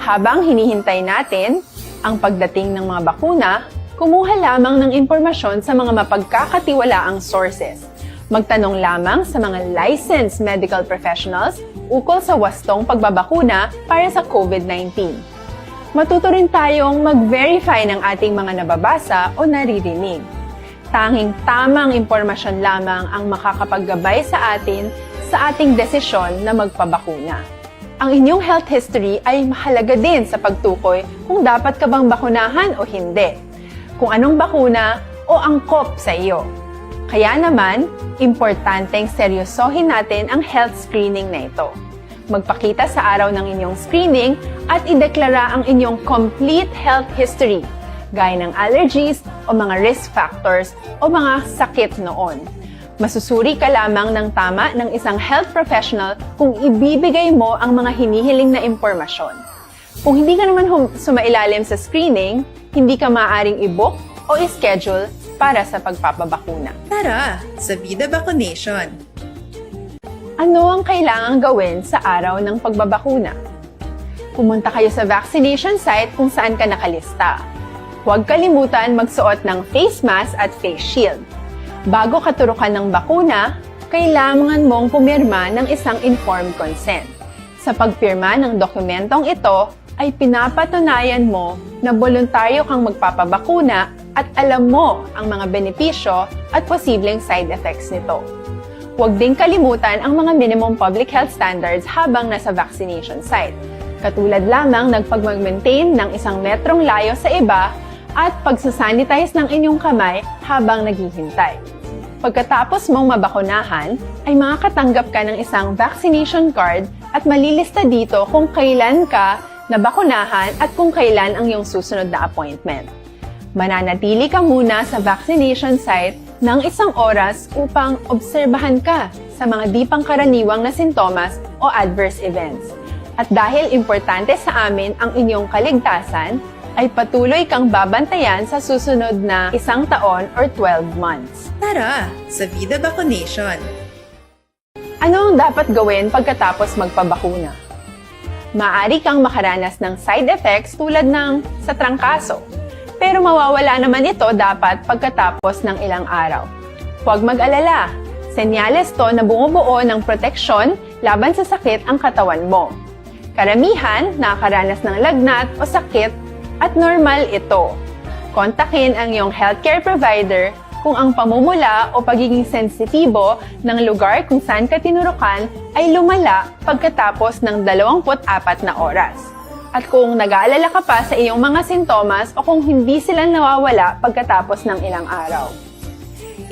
Habang hinihintay natin ang pagdating ng mga bakuna, kumuha lamang ng impormasyon sa mga mapagkakatiwalaang sources. Magtanong lamang sa mga licensed medical professionals ukol sa wastong pagbabakuna para sa COVID nineteen. Matuto rin tayong mag-verify ng ating mga nababasa o naririnig. Tanging tamang impormasyon lamang ang makakapaggabay sa atin sa ating desisyon na magpabakuna. Ang inyong health history ay mahalaga din sa pagtukoy kung dapat ka bang bakunahan o hindi, kung anong bakuna o angkop sa iyo. Kaya naman, importanteng seryosohin natin ang health screening na ito. Magpakita sa araw ng inyong screening at ideklara ang inyong complete health history, gaya ng allergies o mga risk factors o mga sakit noon. Masusuri ka lamang ng tama ng isang health professional kung ibibigay mo ang mga hinihiling na impormasyon. Kung hindi ka naman hum- sumailalim sa screening, hindi ka maaaring i-book o i-schedule para sa pagpapabakuna. Tara, sa Vida Vaccination! Ano ang kailangang gawin sa araw ng pagbabakuna? Pumunta kayo sa vaccination site kung saan ka nakalista. Huwag kalimutan magsuot ng face mask at face shield. Bago ka turukan ng bakuna, kailangan mong pumirma ng isang informed consent. Sa pagpirma ng dokumentong ito ay pinapatunayan mo na boluntaryo kang magpapabakuna at alam mo ang mga benepisyo at posibleng side effects nito. Huwag ding kalimutan ang mga minimum public health standards habang nasa vaccination site, katulad lamang ng pagmag-maintain ng isang metrong layo sa iba at pagsasanitize ng inyong kamay habang naghihintay. Pagkatapos mong mabakunahan, ay makakatanggap ka ng isang vaccination card at malilista dito kung kailan ka nabakunahan at kung kailan ang iyong susunod na appointment. Mananatili ka muna sa vaccination site ng isang oras upang obserbahan ka sa mga di pangkaraniwang na sintomas o adverse events. At dahil importante sa amin ang inyong kaligtasan, ay patuloy kang babantayan sa susunod na isang taon or twelve months. Tara, sa Vida Vaccination! Ano ang dapat gawin pagkatapos magpabakuna? Maari kang makaranas ng side effects tulad ng sa trangkaso, pero mawawala naman ito dapat pagkatapos ng ilang araw. Huwag mag-alala, senyales to na bumubuo ng proteksyon laban sa sakit ang katawan mo. Karamihan nakakaranas ng lagnat o sakit at normal ito. Kontakin ang iyong healthcare provider kung ang pamumula o pagiging sensitibo ng lugar kung saan ka tinurukan ay lumala pagkatapos ng dalawampu't apat na oras, at kung nag-aalala ka pa sa iyong mga sintomas o kung hindi sila nawawala pagkatapos ng ilang araw.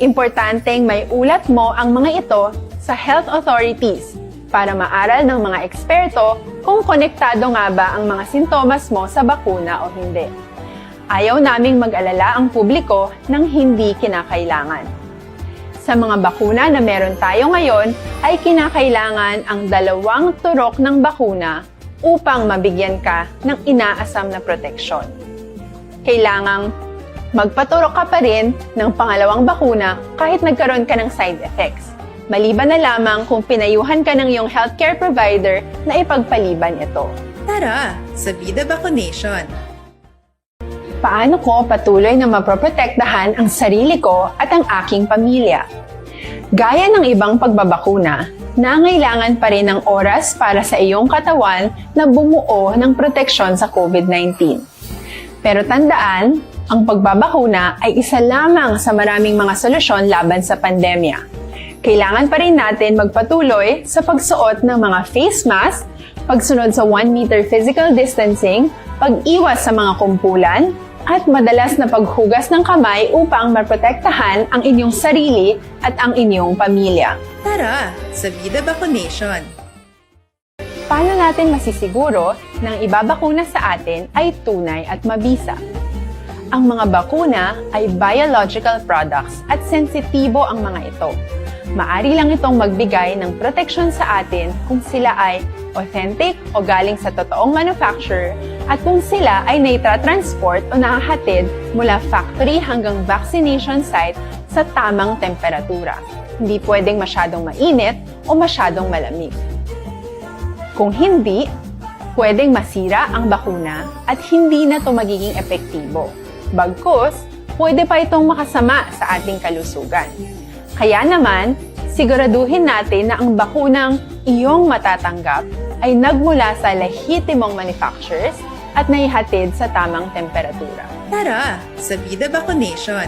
Importanteng may ulat mo ang mga ito sa health authorities para maaral ng mga eksperto kung konektado nga ba ang mga sintomas mo sa bakuna o hindi. Ayaw naming mag-alala ang publiko ng hindi kinakailangan. Sa mga bakuna na meron tayo ngayon, ay kinakailangan ang dalawang turok ng bakuna upang mabigyan ka ng inaasam na proteksyon. Kailangang magpaturok ka pa rin ng pangalawang bakuna kahit nagkaroon ka ng side effects, maliban na lamang kung pinayuhan ka ng iyong healthcare provider na ipagpaliban ito. Tara, sa Vida Vaccination! Paano ko patuloy na mapoprotektahan ang sarili ko at ang aking pamilya? Gaya ng ibang pagbabakuna, nangailangan pa rin ng oras para sa iyong katawan na bumuo ng proteksyon sa COVID nineteen. Pero tandaan, ang pagbabakuna ay isa lamang sa maraming mga solusyon laban sa pandemya. Kailangan pa rin natin magpatuloy sa pagsuot ng mga face mask, pagsunod sa one meter physical distancing, pag-iwas sa mga kumpulan, at madalas na paghugas ng kamay upang maprotektahan ang inyong sarili at ang inyong pamilya. Tara, sa Vida Vaccination! Paano natin masisiguro na ang ibabakuna sa atin ay tunay at mabisa? Ang mga bakuna ay biological products at sensitibo ang mga ito. Maari lang itong magbigay ng proteksyon sa atin kung sila ay authentic o galing sa totoong manufacturer at kung sila ay naitra-transport o nahahatid mula factory hanggang vaccination site sa tamang temperatura. Hindi pwedeng masyadong mainit o masyadong malamig. Kung hindi, pwedeng masira ang bakuna at hindi na ito magiging epektibo. Bagkus, pwede pa itong makasama sa ating kalusugan. Kaya naman, siguraduhin natin na ang bakunang iyong matatanggap ay nagmula sa lehitimong manufacturers at naihatid sa tamang temperatura. Tara, sa Bida Vacunation!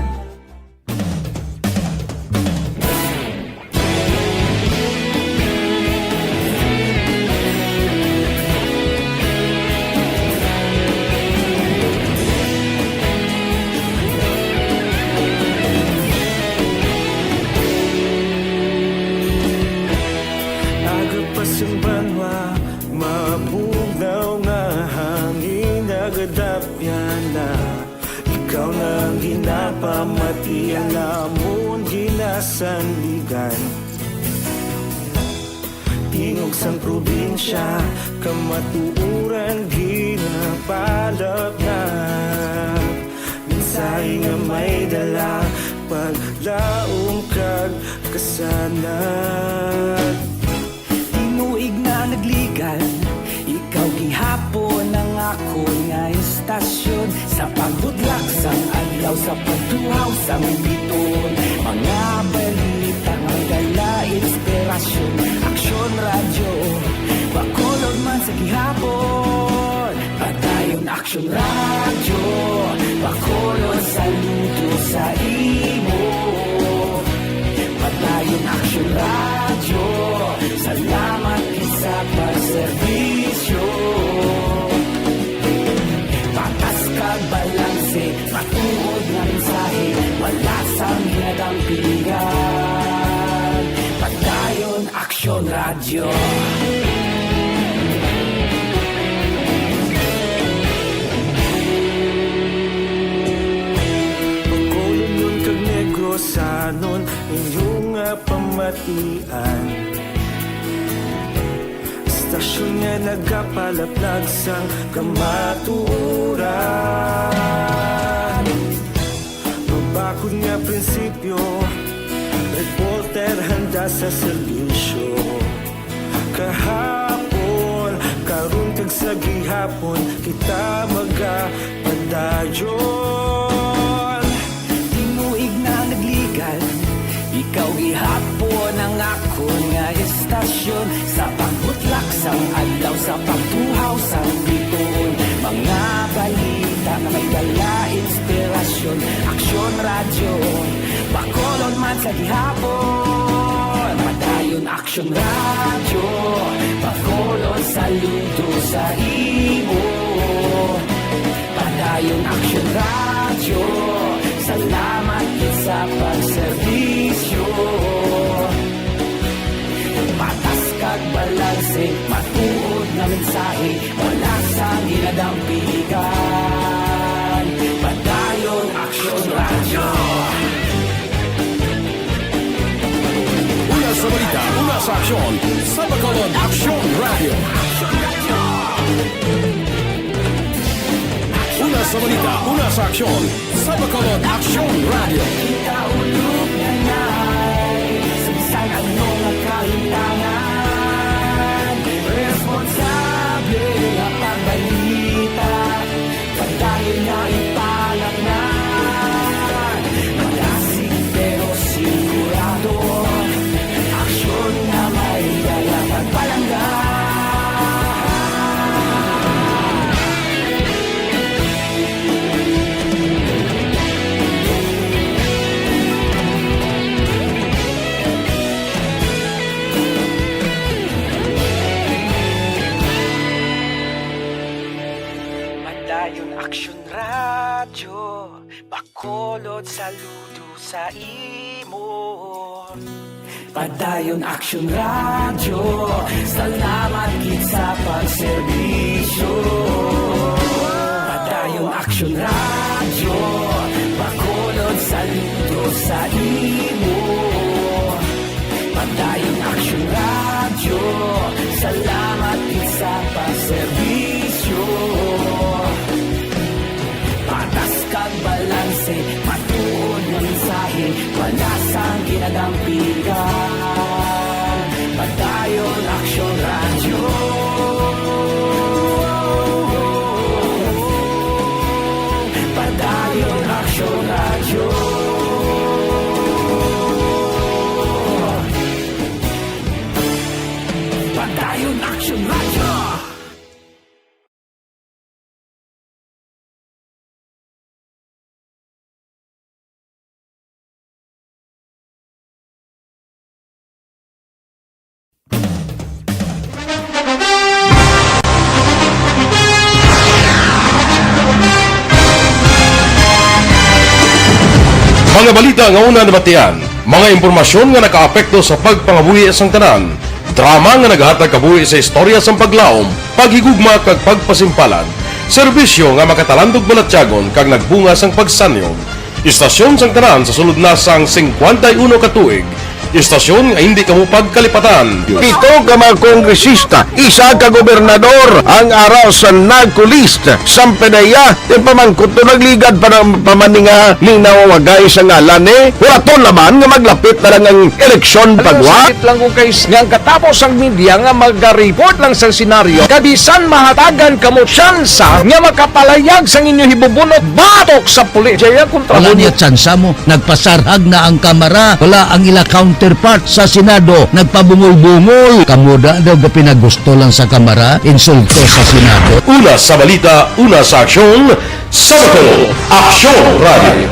Aga pa sing banwa, mabugnaw nga hangin, nagadapya na. Ikaw na ang ginapamati, ang amon ginasandigan. Tingog sang probinsya, kamatuoran ginapalatnag. Mensahe nga may dala, paglaom kag kasanag. Tinuig na nagligan, ikaw gihapon ang akon nga istasyon. Sa pagbudlak sang adlaw, sa pagtuhaw sang bituon, mga balita may dala inspirasyon. Aksyon Radyo, Bacolod man sa gihapon. Padayon Aksyon Radyo, Bacolod, saludo sa imo. Padayon Aksyon Radyo, salamat gid sa pagserbisyo. Patas kag balanse, matuod nga mensahe, wala sang ginadampigan. Padayon Aksyon Radyo. Bacolodnon kag Negrosanon, inyo nga pamatian. Istasyon nga nagapalaplag sang kamatuoran. Mabakod nga prinsipyo, reporter handa sa serbisyo. Kahapon, karon kag sa gihapon, kita magapadayon. Tinuig na nagligan, ikaw gihapon ang akon nga istasyon. Sa pagbutlak sang adlaw, sa pagtuhaw sang bituon, mga balita nga may dala inspirasyon. Aksyon Radyo, Bacolod man sa gihapon. Padayon Aksyon Radyo, Bacolod, saludo sa imo. Padayon Aksyon Radyo, salamat gid sa pagserbisyo. Patas kag balanse, matuod nga mensahe, wala sang ginadampigan. Padayon Aksyon Radyo. Una sa balita, una sa aksyon, sa Bacolod Aksyon Radyo. Una sa balita, una sa aksyon, sa Bacolod Aksyon Radyo. Kita ulog na nay, sa bisan ano nga kahitangan, responsable nga pagbalita. Padayon nga ipalatngan, malasig pero sigurado, aksyon nga may dala pagpalangga. Padayon Aksyon Radyo, Bacolod, saludo sa imo. Padayon Aksyon Radyo, salamat gid sa pagserbisyo. Padayon Aksyon Radyo, Bacolod, saludo sa imo. Padayon Aksyon Radyo, salamat gid sa pagserbisyo. Patas kag balanse, matuod nga mensahe, wala sang ginadampigan. Padayon Aksyon Radyo. Padayon Aksyon Radyo. Nga balita nga una nabatian, mga impormasyon nga nakaapekto sa pagpangabuhi sang tanan, drama nga naghatag kabuhi sa istorya sang paglaom, paghigugma kag pagpasimpalan, serbisyo nga makatalandog balatyagon kag nagbunga sang pagsanyog. Istasyon sang tanan sa sulod na sang singkwenta y uno ka tuig, istasyon nga hindi kamo pagkalipatan. Pito ka mga kongresista, isa ka gobernador ang ara sa narco list. Sampedeya, ipamangkot to nagligad pa ng pamaninga linaw wagay sa ngalan ni Huraton naman nga maglapit na lang ang eleksyon pagwa. Sakit lang kung kay nga ang katapos ang media nga maga-report lang sa senaryo, kabisan mahatagan kamo tsansa nga makapalayag sang inyo hibubunot batok sa pulis. Jaya kontra Wala mo niya tsansa mo. Nagpasarhag na ang Kamara. Wala ang ila counterpart sa Senado. Nagpabungol-bungol. Kamo da daw gapinagusto lang sa Kamara, insulto sa Senado. Una sa balita, una sa aksyon, sa Bacolod, Aksyon Radio.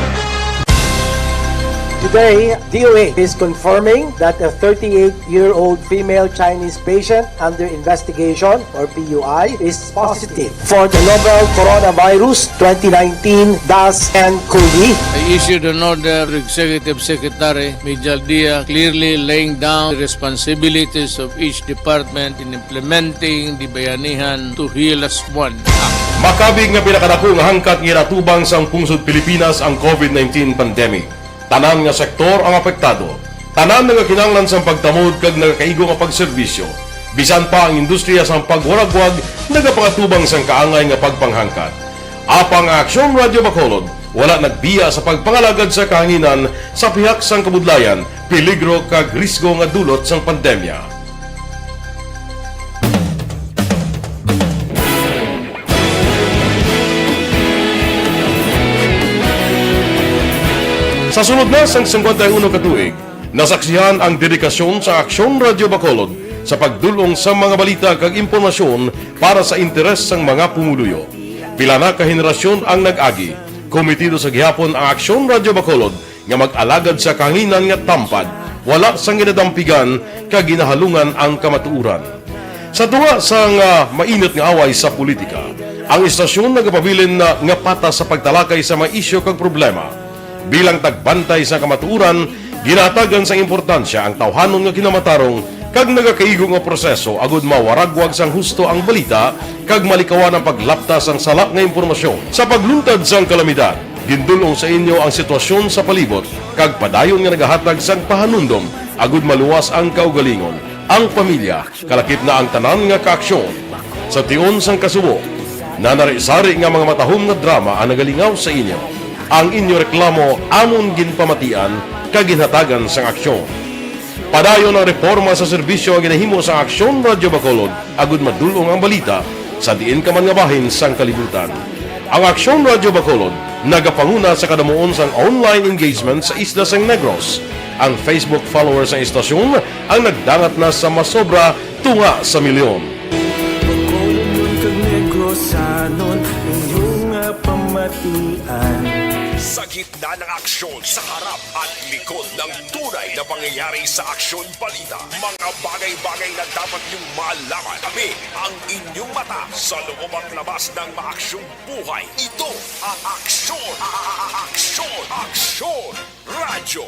Today, D O A is confirming that a thirty-eight-year-old female Chinese patient under investigation, or P U I, is positive for the novel Coronavirus twenty nineteen dash N COVID. I issued an order to Executive Secretary Mijal Dia, clearly laying down the responsibilities of each department in implementing the Bayanihan to Heal As One Act. Makabig nga pinakadako nga hangkat nga ginatubang sang pungsod Pilipinas ang COVID nineteen pandemic. Tanan nga sektor ang apektado. Tanan nagakinahanglan sang pagtamod kag nagakaigo nga pagserbisyo. Bisan pa ang industriya sang pagwaragwag nagapangatubang sang kaangay nga pagpanghangkat. Apang ang Aksyon Radio Bacolod wala nagbiya sa pagpangalagad sa kahanginan sa pihak sang kabudlayan, peligro kag risgo nga dulot sang pandemya. Sa sulod na sang singkwenta y uno ka tuig, nasaksihan ang dedikasyon sa Aksyon Radio Bacolod sa pagdul-ong sa mga balita kag impormasyon para sa interes sang mga pumuluyo. Pila na ka henerasyon ang nag-agi. Komitido sa gihapon ang Aksyon Radio Bacolod nga mag-alagad sa kahanginan nga tampad, wala sang ginadampigan kag ginahalungan ang kamatuoran. Sa tunga sang, ah, mainit nga away sa politika, ang istasyon nagapabilin na nga patas sa pagtalakay sa mga isyu kag problema. Bilang tagbantay sa kamatuoran, ginahatagan sang importansya ang tawhanon nga kinamatarong kag nagakaigo nga proseso agud mawaragwag sang husto ang balita kag malikawan ang paglapta sang sala nga impormasyon. Sa pagluntad sang kalamidad, gindul-ong sa inyo ang sitwasyon sa palibot kag padayon nga nagahatag sang pahanumdom agud maluwas ang kaugalingon, ang pamilya, kalakip na ang tanan nga kaaksyon. Sa tion sang kasubo, nanari-sari nga mga matahom nga drama ang nagalingaw sa inyo. Ang inyo reklamo amon ginpamatian kag ginhatagan sang aksyon. Padayon ang reporma sa serbisyo nga ginahimo sang Aksyon Radio Bacolod agud madul-ong ang balita sa diin ka man nga bahin sang kalibutan. Ang Aksyon Radio Bacolod nagapanguna sa kadamuon sang online engagement sa isla sang Negros. Ang Facebook followers sang istasyon ang nagdangat na sa masobra tunga sa milyon. Bacolodnon kag Negrosanon, inyo nga pamatian. Sa gitna ng aksyon, sa harap at likod ng tunay na pangyayari sa Aksyon Balita, mga bagay-bagay na dapat niyong malaman. Kami ang inyong mata sa loob at labas ng maaksyong buhay. Ito ang Aksyon, Aksyon, Aksyon Radyo.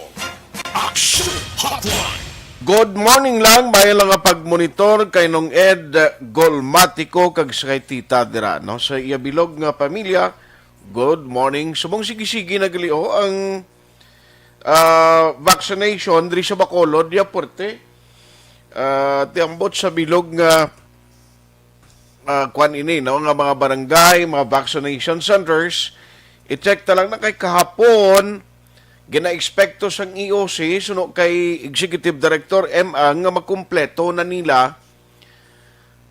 Aksyon Hotline. Good morning lang, may lang nga pagmonitor kay Nong Ed Golmatico kag sa kay Tita dira, no? Sa iya bilog nga pamilya, good morning. Subong sige-sige naglio ang, ah, vaccination diri sa Bacolod, ya puwerte. Ah, ti ambot sa bilog nga ah, kwan ini, no, nga mga barangay, mga vaccination centers, i-check ta lang na kay kahapon, gina-ekspekto sang E O C, suno kay Executive Director M. Ang, nga makumpleto na nila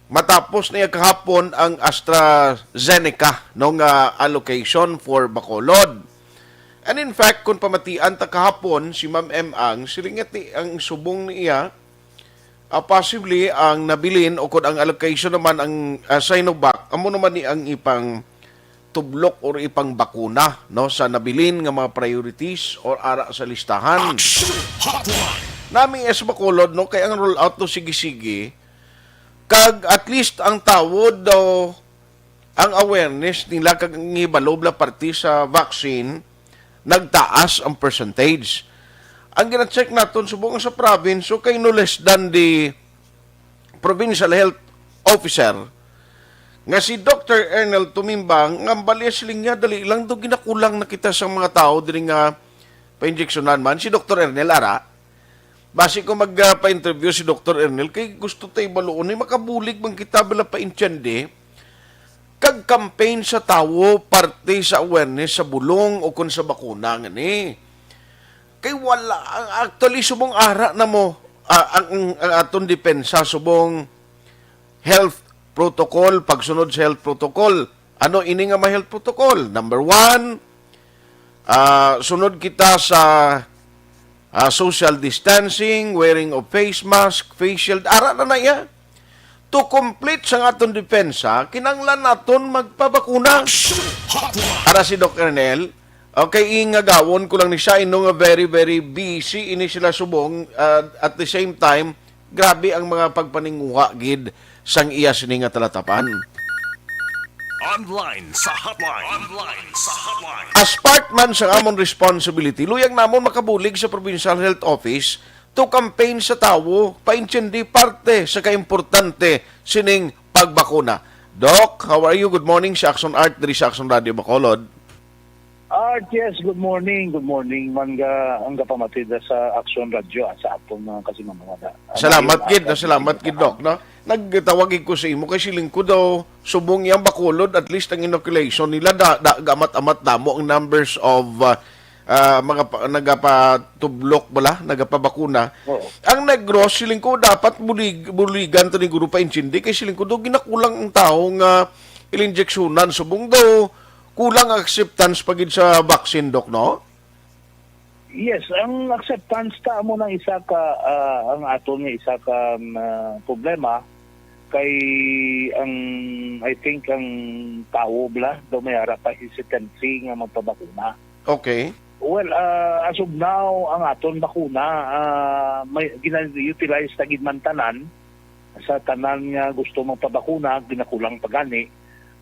matapos niya kahapon ang AstraZeneca, no, nga allocation for Bacolod. And in fact, kung pamatian ta kahapon, si Ma'am M. Ang, siling nga ti-, ang subong niya, ah, possibly ang nabilin o kung ang allocation naman ang, ah, Sinovac, amo naman ni ang ipang tublok or ipang bakuna, no, sa nabilin nga mga priorities or ara sa listahan. Action Hotline. Nami es Bacolod, no, kay ang rollout, no, sige-sige, kag at least ang tawod daw, ang awareness nila kag ang hibalo bala parte sa vaccine, nagtaas ang percentage. Ang gina-check naton subong sa province, so kay no less than the provincial health officer, nga si Doctor Ernel Tumimbang, nga ang balya siling niya, dali lang daw ginakulang na kita sa mga tao diri nga painjeksyonan man. Si Doctor Ernel, ara, basi ko mag, ah, pa-interview si Doctor Ernel, kay gusto tay baluon ni makabulig man kita bala paintindi kag campaign sa tawo parte sa awareness sa bulong o kon sa bakuna ngani. Kay wala, ang, actually, subong ara na mo, ah, ang, ang, ang aton depensa subong health protocol, pagsunod sa health protocol. Ano ini nga mga health protocol? Number one, ah, sunod kita sa, ah, social distancing, wearing of face mask, face shield. Ara na na iya. To complete sa aton depensa, kinahanglan naton magpabakuna. Ara si Doc Ernel, okay, ingagawon ko lang ni siya, ino nga very, very busy ini sila subong, ah, at the same time, grabe ang mga pagpaninguha gid sang iya sini nga talatapan. Online sa hotline. Online sa hotline. As part man sa amon responsibility, luyag namon makabulig sa Provincial Health Office to campaign sa tawo, paintindi parte sa kaimportante sining pagbakuna. Doc, how are you? Good morning, si Action Art diri sa Action Radio Bacolod. Art, yes, good morning. Good morning man ga ang kapamatid sa Action Radio at sa aton mga kasinamawada. Salamat gid, salamat gid, Doc, no? Nagtawag ko sa imo kay siling ko daw subong yang Bacolod, at least ang inoculation nila da, da gamat-amat damo ang numbers of, uh, uh, mga pa, nagapatublok bala, nagapabakuna. Oo. Ang Negros, siling ko dapat bulig, buligan to ni Guru pa intindi kay siling ko daw ginakulang ang tawo nga ilinjeksyonan subong daw kulang ang acceptance pa gid sa vaccine, Doc, no? Yes, ang acceptance ta amo nang isa ka, ah, ang aton nga isa ka, um, ah, problema kay ang, I think, ang tawo bala daw may ara pa hesitancy nga magpabakuna. Okay. Well, ah, as of now, ang aton bakuna, ah, may gina-utilize ta gid man tanan sa tanan nga gusto magpabakuna, ginakulang pa gani.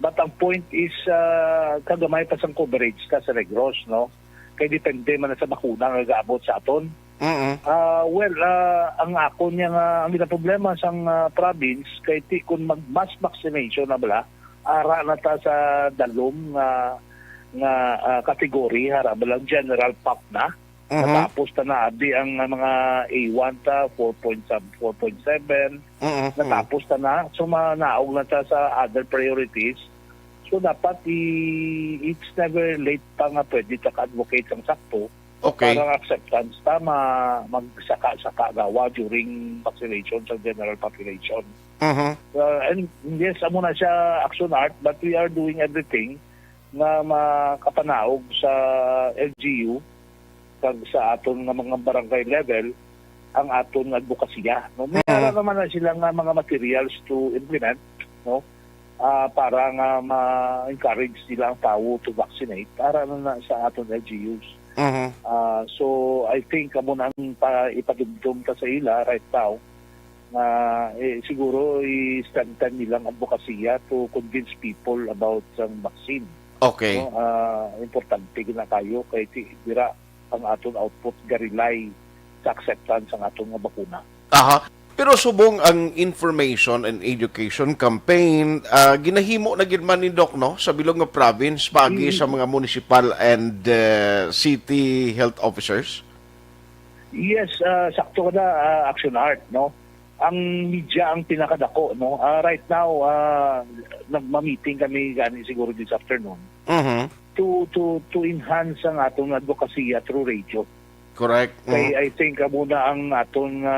But ang point is, ah, kagamay pa sang coverage ta sa Negros, no? Kay depende man sa bakuna nga gaabot sa aton. Mm-mm. Ah, well, ah, ang akon niya nga, ang ginaproblema sang, ah, province kay ti kun mag mass vaccination na bala, ara na ta sa dalom nga, nga, ah, category, ara bala general pop na. Mhm. Natapos ta na abi ang, ah, mga A one ta, four point sab-, four point seven. Mhm, mhm. Natapos ta na. So, manaog na ta sa other priorities. So, dapat i-, it's never late pa nga pwede ta ka-advocate sang sakto. Okay. Para ang acceptance ta ma-, magsaka-saka gawa during vaccination sa general population. Mhm. Uh, and yes, amo na siya, Action Art, but we are doing everything nga makapanaog sa L G U kag sa aton nga mga barangay level ang aton nga adbokasiya, no? May Mhm. ara naman na sila nga mga materials to implement, no? Ah, para nga ma-encourage nila ang tawo to vaccinate, ara na, na sa aton L G Us. Mhm. Ah, so, I think amo na ang pa-, ipadumdom ta sa ila right now nga, eh, siguro i-strengthen nilang adbokasiya to convince people about sang vaccine. Okay. No? Ah, importante gid na kayo kay ti-, dira ang aton output garilay sa acceptance sang aton nga bakuna. Aha. Pero subong ang information and education campaign, ah, ginahimo na gid man ni Doc, no, sa bilog nga province, paagi Mm. sa mga municipal and, eh, city health officers? Yes, ah, sakto ka na, ah, Action Art, no? Ang media ang pinakadako, no? Ah, right now, ah, nagma-meeting kami gani siguro this afternoon Mhm. to, to, to enhance ang atong advocacy through radio. Correct. Kay Mhm. I think amo na ang aton nga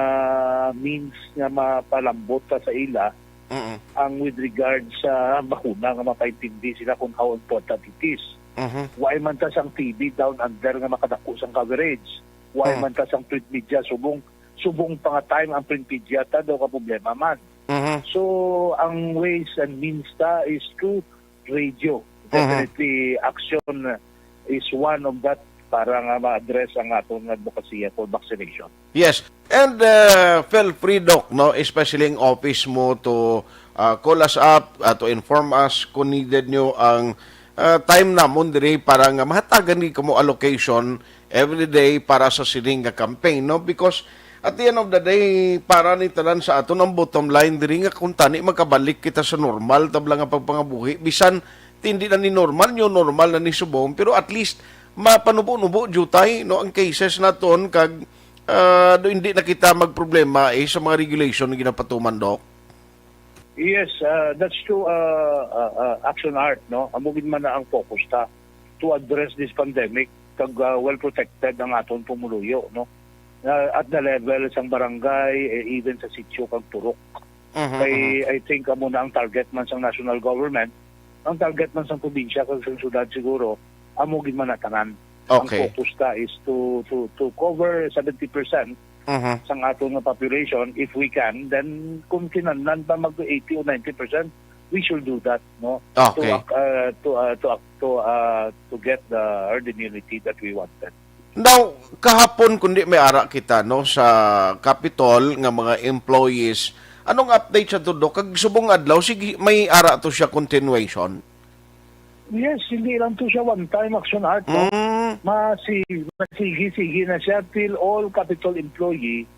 means nga mapalambot ta sa ila Mhm. ang with regard sa bakuna nga mapaintindi sila kung how important it is. Mhm. Wa man ta sang T V down under nga makadako sang coverage. Wa Mhm. man ta sang print media subong, subong pa nga time ang print media ta daw ka problema man. Mhm. So, ang ways and means ta is through radio. Mhm. Definitely, action is one of that para nga ma-address ang aton nga advokasya for vaccination. Yes. And, uh, feel free, Doc, no, especially ang office mo to, uh, call us up, uh, to inform us kung needed nyo ang, ah, time namon diri para nga mahatagan ni kamo allocation every day para sa sining nga campaign, no? Because at the end of the day, para ni tanan sa aton, ang bottom line diri nga kung tani magkabalik kita sa normal tabla nga pagpangabuhi, bisan hindi na ni normal, new normal na ni subong, pero at least mapanubo-nubo jutay, no, ang cases naton kag, ah, do hindi na kita magproblema, eh, sa mga regulation nga ginapatuman, Doc. Yes, uh, that's true, uh, uh, uh, Action Art, no? Amo gid man na ang focus ta to address this pandemic kag uh, well protected ang aton pumuluyo, no? Uh, at the level sang barangay, eh, even sa sitio kag purok. Mhm, Kay mhm. I think amo na ang target man sang national government, ang target man sang probinsya kag sang syudad siguro, amo gid man na tanan. Ang Okay. focus ta is to to to cover seventy percent Mhm. sang aton nga population. If we can, then kung kinahanglan pa mag eighty o ninety percent, we should do that, no? Okay. To ac- uh, to uh, to ac- to uh, to get the herd immunity that we wanted. Now, kahapon kundi may ara kita, no, sa Capitol nga mga employees. Anong update sa to, Doc? Kag subong adlaw, sige, may ara to siya continuation. Yes, hindi lang to siya one time, Action Art, no? Mm. Masi masigi-sige na siya till all Capitol employee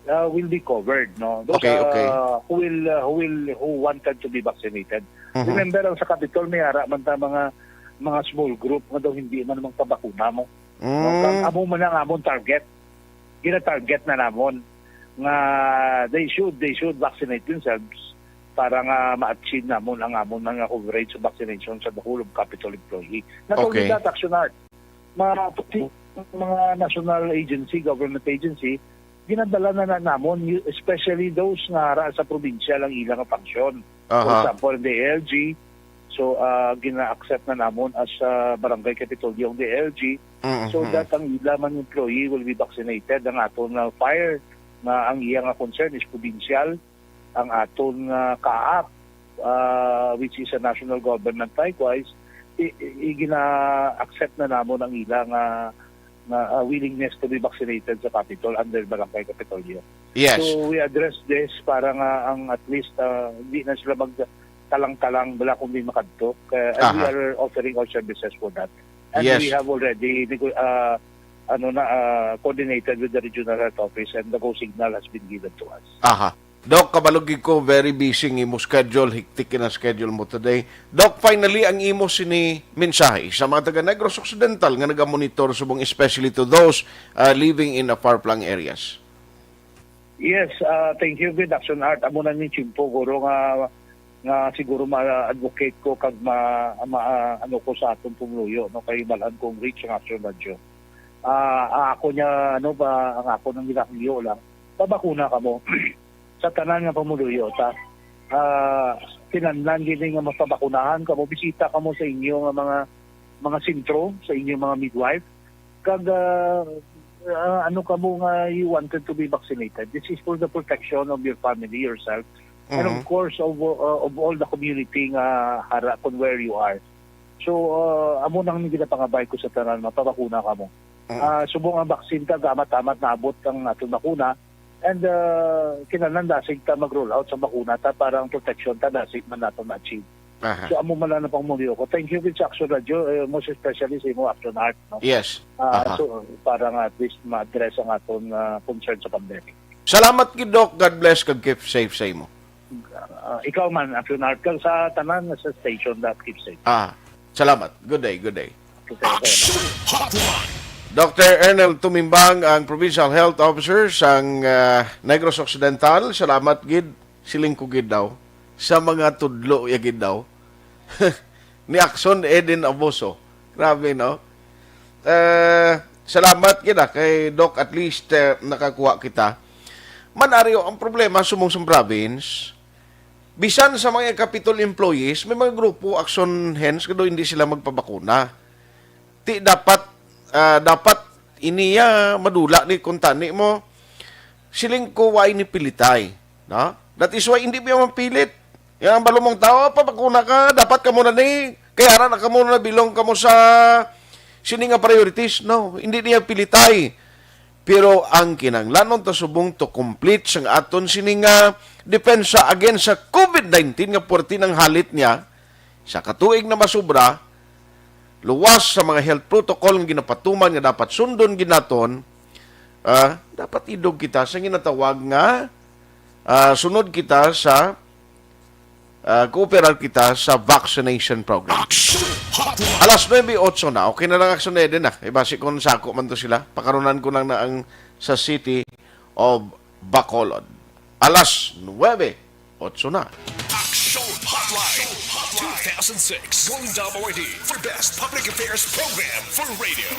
uh, will be covered, no? Those Okay, okay. uh, who will uh, who will who wanted to be vaccinated. Mhm. Remember, ang sa Capitol may ara man ta mga mga small group nga daw hindi man magpabakuna mo. No? Mm. Ang amo man ang amon target. Gina-target na namon nga they should they should vaccinate themselves para nga ma-achieve namon ang amon nga coverage sa vaccination sa the whole of Capitol employee. Not only Okay. that, Action Art, mga, mga national agency, government agency, ginadala na, na namon, especially those nga ara sa probinsya lang ilang function. For Aha. example, the A L G, so uh, gina-accept na namon as uh, Barangay Kapitolyo ang the A L G, so Mhm. that ang ila man employee will be vaccinated. Ang aton nga fire, nga ang iya nga concern is provincial, ang aton nga CAAP, uh, which is a national government likewise, i- i- gina-accept na namon ang ila nga nga uh, willingness to be vaccinated sa Capitol under Barangay Kapitolyo. Yes. So we address this para nga ang at least uh, hindi na sila magtalang-talang bala kung di makadto. Kaya, and we Aha. are offering our services for that. And Yes. we have already nego- uh, ano na uh, coordinated with the regional health office and the go signal has been given to us. Aha. Doc, kabalo gid ko, very busy ang imo schedule, hectic na schedule mo today. Doc, finally, ang imo sini mensahe sa mga taga Negros Occidental nga nagamonitor subong, especially to those uh, living in the far-flung areas. Yes, uh, thank you gid, Action Art. Amo na ni Chimpo, guro nga nga siguro ma-advocate ko kag ma, ma ano ko sa aton pumuluyo, no, kay balaan kong reach ang Action Radio. Ah, ang ako niya ano ba, ang ako nang ginahangyo lang, pabakuna kamo sa tanan nga pumuluyo ta. Ah, kinahanglan gini nga mapabakunahan kamo, bisita kamo sa inyo nga mga mga sentro, sa inyo mga midwife, kag ah, ah, ano kamo nga you wanted to be vaccinated. This is for the protection of your family, yourself, and of Mhm. course of uh, of all the community nga hara kon where you are. So uh, amo nang ginapangabay ko sa tanan, mapabakuna kamo. Mhm. Ah, subong ang vaccine ta gamat-amat naabot ang aton bakuna, and uh, kinahanglan dasig ta mag-roll out sa bakuna ta para ang protection ta dasig man nato ma-achieve. Aha. So amo man lang ang pangmulyo ko. Thank you gid sa Action Radio, eh, most especially sa imo, Action Art, no? Yes. Ah, Aha. so para nga at least ma-address ang aton ah, concern sa pandemic. Salamat gid, Doc. God bless kag keep safe sa imo. Ah, ikaw man, Action Art, kag sa tanan nga sa station, that keep safe. Ah, salamat. Good day, good day. Okay, okay. Action Hotline. Doctor Ernel Tumimbang ang Provincial Health Officer sang ah, Negros Occidental. Salamat gid. Siling ko gid daw. Sa mga tudlo ya gid daw. Ni Axon Eden Aboso. Grabe, no? Eh, salamat gid ah, kay Doc, at least eh, nakakuha kita. Man, Ario, ang problema sumong sa province, bisan sa mga Capitol employees, may mga grupo, Axon, hens, kado hindi sila magpabakuna. Ti dapat, ah, dapat iniya madula ni kuntani mo. Siling ko, wa ini pilitay, no? That is why hindi biya mapilit. Yan ang balumong tao, "Pabakuna ka, dapat kamo na ni, kay ara na kamo na bilong kamo sa sini nga priorities." No, hindi niya pilitay. Pero ang kinahanglanon ta subong to complete sang aton sini nga depensa against sa COVID nineteen nga puwerte nang halit niya, sa katuig na masubra, luwas sa mga health protocol nga ginapatuman nga dapat sundon gid naton, ah, dapat idog kita sa ginatawag nga, ah, sunod kita sa, ah, kooperar kita sa vaccination program. Action Hotline. Alas nuebe otso na. Okay na lang, Action Eden, ah. Ibasi ko sa ako man to sila. Pakarunan ko lang na ang sa City of Bacolod. Alas nuebe otso na. Action Hotline two thousand six Golden Dome Awardee for Best Public Affairs Program for Radio.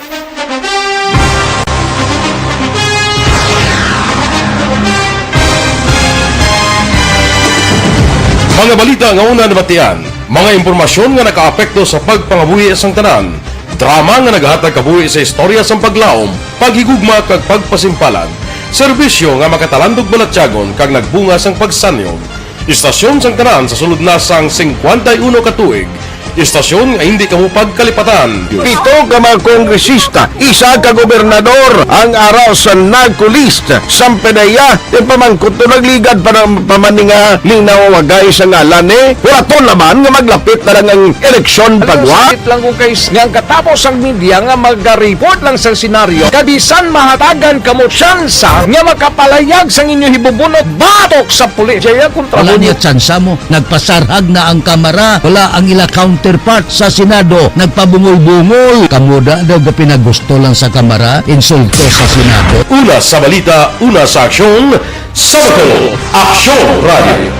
Mga balita nga una nabatian, mga impormasyon nga nakaapekto sa pagpangabuhi sang tanan, drama nga naghatag kabuhi sa istorya sang paglaom, paghigugma kag pagpasimpalan, serbisyo nga makatalandog balatyagon kag nagbunga sang pagsanyog. Istasyon sang tanan sa sulod na sang singkwenta y uno ka tuig. Istasyon nga hindi kamo pagkalipatan. Pito ka mga kongresista, isa ka gobernador ang ara sa NAGCO list. Sampanaya, ti pamangkot to nagligad pa ng pamaninga ning nawawagay sa ngalan ni. Wala to laman nga maglapit na lang ang eleksyon. Alam mo, pagwa. Sakit lang ko kay s-, nga ang katapos ang media nga magaripot lang sa senaryo, kabisan mahatagan kamo tsansa nga makapalayag sang inyo hibubunot batok sa pulis. Jaya kontra. Wala mo niya tsansa mo. Nagpasarhag na ang Kamara. Wala ang ila counterpart sa Senado. Nagpabungol-bungol. Kamo da daw ga pinagusto lang sa Kamara. Insulto sa Senado. Una sa balita, una sa aksyon, sa Bacolod, Aksyon Radio.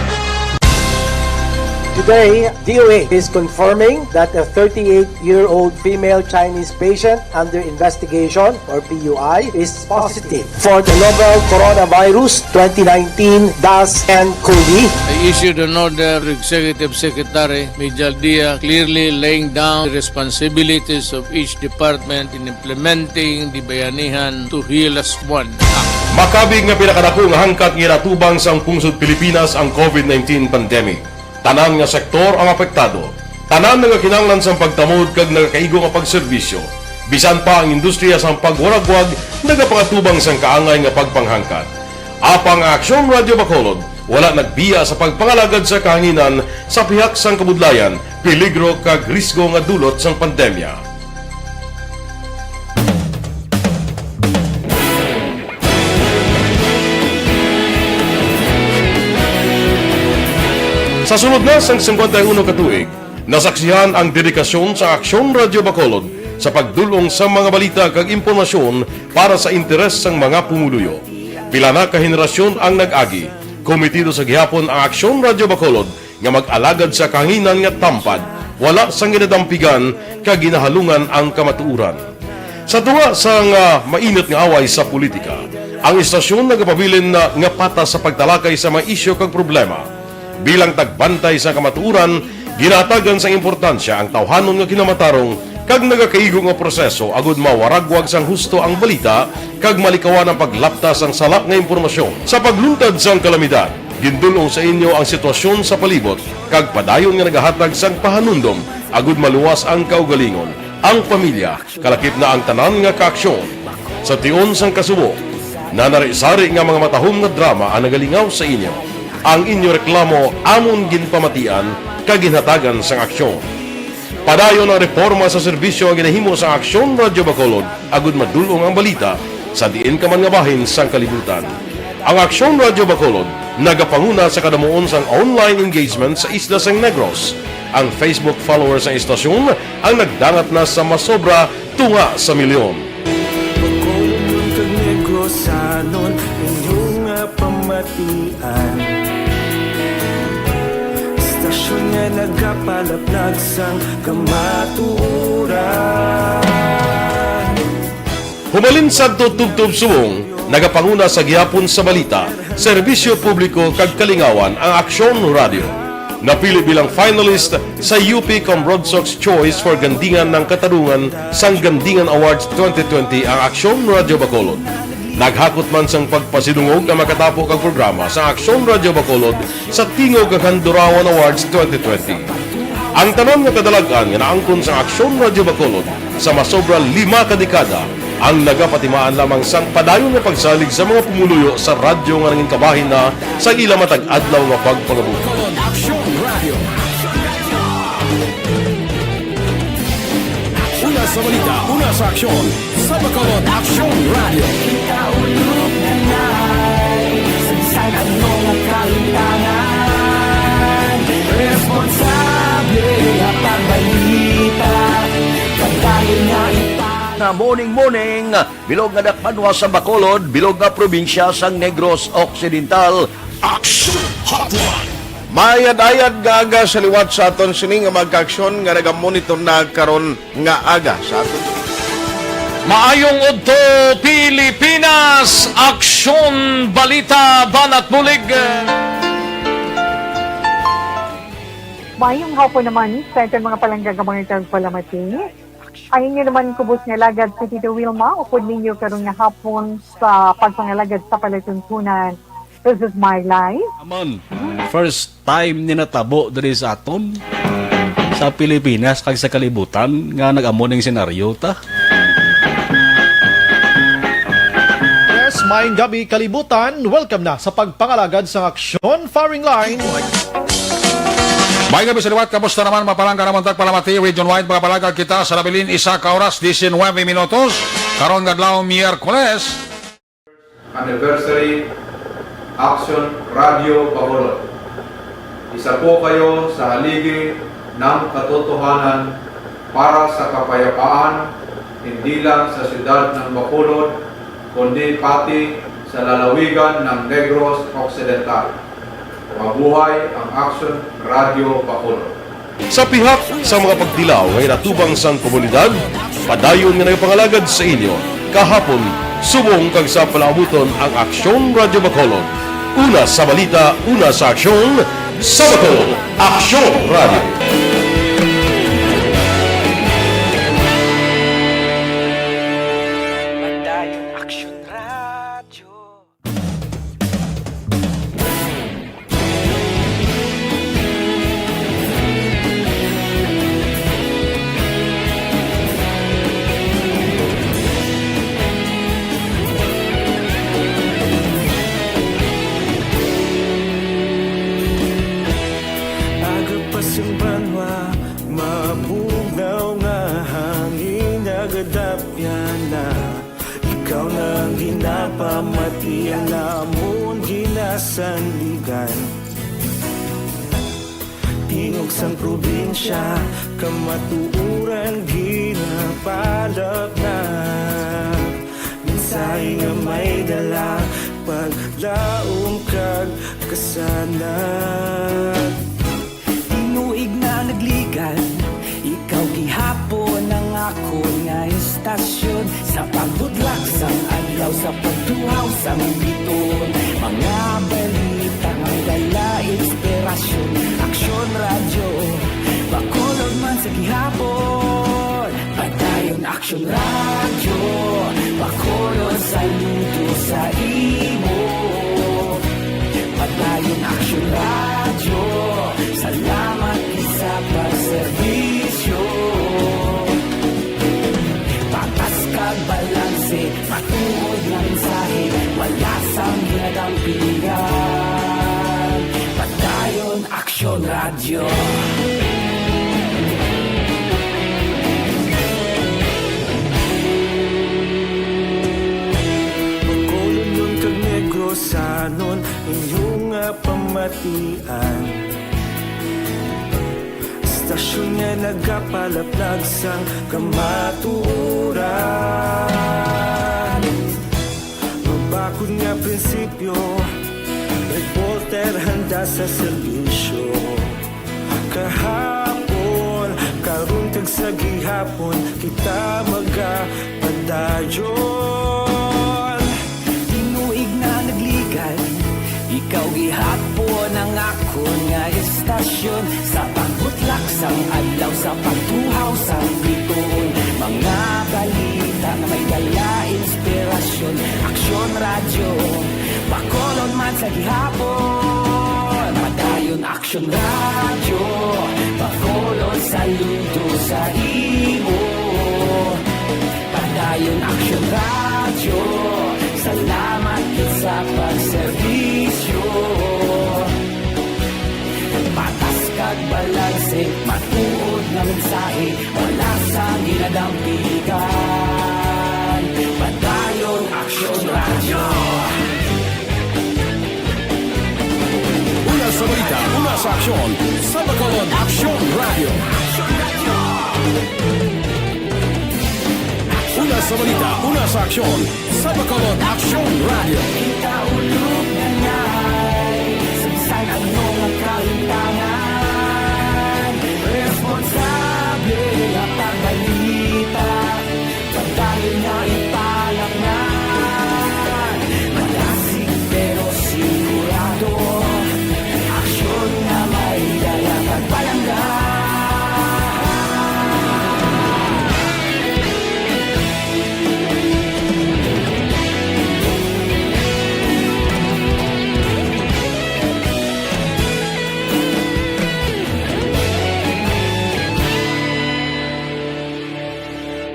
Today, D O A is confirming that a thirty-eight-year-old female Chinese patient under investigation, or P U I, is positive for the novel coronavirus twenty nineteen dash N cov. I issued an order to Executive Secretary Mijal Dia, clearly laying down the responsibilities of each department in implementing the Bayanihan to Heal Us One Act. Makabig nga pinakadako nga hangkat nga ginatubang sang pungsod Pilipinas ang COVID nineteen pandemic. Tanan nga sektor ang apektado. Tanan nagakinahanglan sang pagtamod kag nagakaigo nga pagserbisyo. Bisan pa ang industriya sang pagwaragwag nagapangatubang sang kaangay nga pagpanghangkat. Apang ang Aksyon Radio Bacolod wala nagbiya sa pagpangalagad sa kahanginan sa pihak sang kabudlayan, peligro kag risgo nga dulot sang pandemya. Sa sulod na sang singkwenta y uno ka tuig, nasaksihan ang dedikasyon sa Aksyon Radio Bacolod sa pagdul-ong sa mga balita kag impormasyon para sa interes sang mga pumuluyo. Pila na ka henerasyon ang nag-agi, komitido sa gihapon ang Aksyon Radio Bacolod nga mag-alagad sa kahanginan nga tampad, wala sang ginadampigan kag ginahalungan ang kamatuoran. Sa tunga sang, ah, mainit nga away sa politika, ang istasyon nagapabilin na nga patas sa pagtalakay sa mga isyu kag problema. Bilang tagbantay sa kamatuoran, ginahatagan sang importansya ang tawhanon nga kinamatarong kag nagakaigo nga proseso agud mawaragwag sang husto ang balita kag malikawan ang paglapta sang sala nga impormasyon. Sa pagluntad sang kalamidad, gindul-ong sa inyo ang sitwasyon sa palibot kag padayon nga nagahatag sang pahanumdom agud maluwas ang kaugalingon, ang pamilya, kalakip na ang tanan nga kaaksyon. Sa tion sang kasubo, nanari-sari nga mga matahom nga drama ang nagalingaw sa inyo. Ang inyo reklamo amon ginpamatian kag ginhatagan sang aksyon. Padayon ang reporma sa serbisyo nga ginahimo sang Aksyon Radio Bacolod agud madul-ong ang balita sa diin ka man nga bahin sang kalibutan. Ang Aksyon Radio Bacolod nagapanguna sa kadamuon sang online engagement sa isla sang Negros. Ang Facebook followers sang istasyon ang nagdangat na sa masobra tunga sa milyon. Bacolodnon kag Negrosanon, inyo nga pamatian. Istasyon nga nagapalaplag sang kamatuoran. Hubalin sadto tubtob subong, nagapanguna sa gihapon sa balita, serbisyo publiko kag kalingawan ang Aksyon Radio. Napili bilang finalist sa U P Comrod Sox Choice for Gandingan ng Katarungan sang Gandingan Awards twenty twenty ang Aksyon Radio Bacolod. Naghakot man sang pagpasidungog ang makatapo kag programa sa Aksyon Radio Bacolod sa Tingog kag Handurawan Awards twenty twenty. Ang tanan nga kadalag-an nga naangkon sa Aksyon Radio Bacolod sa masobra lima ka dekada ang nagapatimaan lamang sang padayon nga pagsalig sa mga pumuluyo sa radyo nga nangin kabahin na sa ila matag adlaw nga pagpangabuhi. Aksyon Radio. Sa balita, una sa aksyon, sa Bacolod Aksyon Radio. Kita ulog na nai, sa bisan ano nga kalimtangan, responsable nga pagbalita, padayon nga ipang- Nga morning, morning, bilog nga dakpanwa sa Bacolod, bilog nga probinsya sang Negros Occidental. Aksyon Hotline. Mayad-ayad nga aga sa liwat sa aton sini nga mga kaaksyon nga nagamonitor na karon nga aga sa aton. Maayong udto, Pilipinas! Aksyon, balita, banat bulig. Mayong hapon naman sa aton mga palangga nga mga tagpalamati. Ang inyo naman kubos nga alagad si Tito Wilma, upod ninyo karon nga hapon sa pagpangalagad sa palatuntunan. This is my life. Aman, first time ni natabo diri sa aton, sa Pilipinas kag sa kalibutan nga nag-amo ning senaryo ta. Yes, maayong gabi, kalibutan. Welcome na sa pagpangalagad sang aksyon, firing line. Maayong gabi sa liwat, kamusta naman, mga palangga namon tagpalamati, region wide, mga palangga kita sa nabilin, isa ka oras, diecinuebe minutos, karon nga adlaw, Miyerkules. Anniversary Action Radio Bacolod. Isa po kayo sa haligi ng katotohanan para sa kapayapaan, hindi lang sa siyudad ng Bacolod, kundi pati sa lalawigan ng Negros Occidental. Mabuhay ang Action Radio Bacolod. Sa pihak sa mga pagtilaw nga ginatubang sang komunidad, padayon nga nagapangalagad sa inyo kahapon, subong kag sa palaabuton ang Aksyon Radio Bacolod. Una sa balita, una sa aksyon, sa Bacolod, Aksyon Radio. Padayon Aksyon Radio. Aga pa sang banwa, mabugnaw nga hangin nagadapyan na. Ikaw na ang ginapamati, ang amon ginasandigan. Tingog sang probinsya, kamatuoran ginapalapnap. Mensahe nga may dala, paglaom kag kasanag. Tinuig na nagligad, ikaw gihapon ang akon nga estasyon. Sa pagbudlak sang adlaw, sa pagtuhaw sang bituon, mga balita nga may dala inspirasyon. Aksyon Radyo, Bacolod man sa gihapon. Padayon Aksyon Radyo, Bacolod, saludo sa imo. Padayon Aksyon Radyo, salamat gid sa pagserbisyo. Patas kag balanse, matuod nga mensahe, wala sang ginadampigan. Padayon Aksyon Radyo. Bacolodnon kag Negrosanon, inyo nga pamatian. Estasyon nga nagapalaplag sang kamatuoran. Mabakod nga prinsipyo, reporter handa sa serbisyo. Kahapon, karon kag sa gihapon, kita magapadayon. Tinuig na nagligad, ikaw gihapon ang akon nga estasyon. Sa pagbutlak sang adlaw, sa pagtuhaw sang bituon, mga balita nga may dala inspirasyon. Aksyon Radyo, Bacolod man sa gihapon. Padayon Aksyon Radyo, Bacolod, saludo sa imo. Padayon Aksyon Radyo, salamat gid sa pagserbisyo. Patas kag balanse, matuod nga mensahe, wala sang ginadampi. Sa aksyon, sa Bacolod Aksyon Radio. Una sa balita, una sa aksyon, sa Bacolod Aksyon Radio. Kita ulog na ngay, sagsay ang mga kaintangan. Responsable ang pagbalita. Padayon nga ipalaknad, malasig pero sigurado. Aksyon nga may dala kag palangga.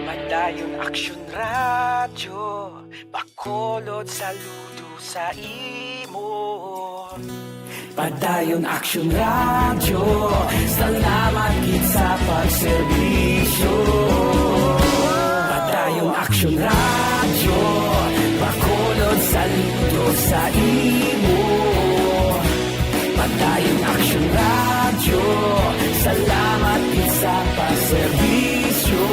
Padayon Aksyon Radyo, Bacolod, saludo sa imo. Padayon Aksyon Radyo, salamat gid sa pagserbisyo. Padayon Aksyon Radyo, Bacolod, saludo sa imo. Padayon Aksyon Radyo, salamat gid sa pagserbisyo.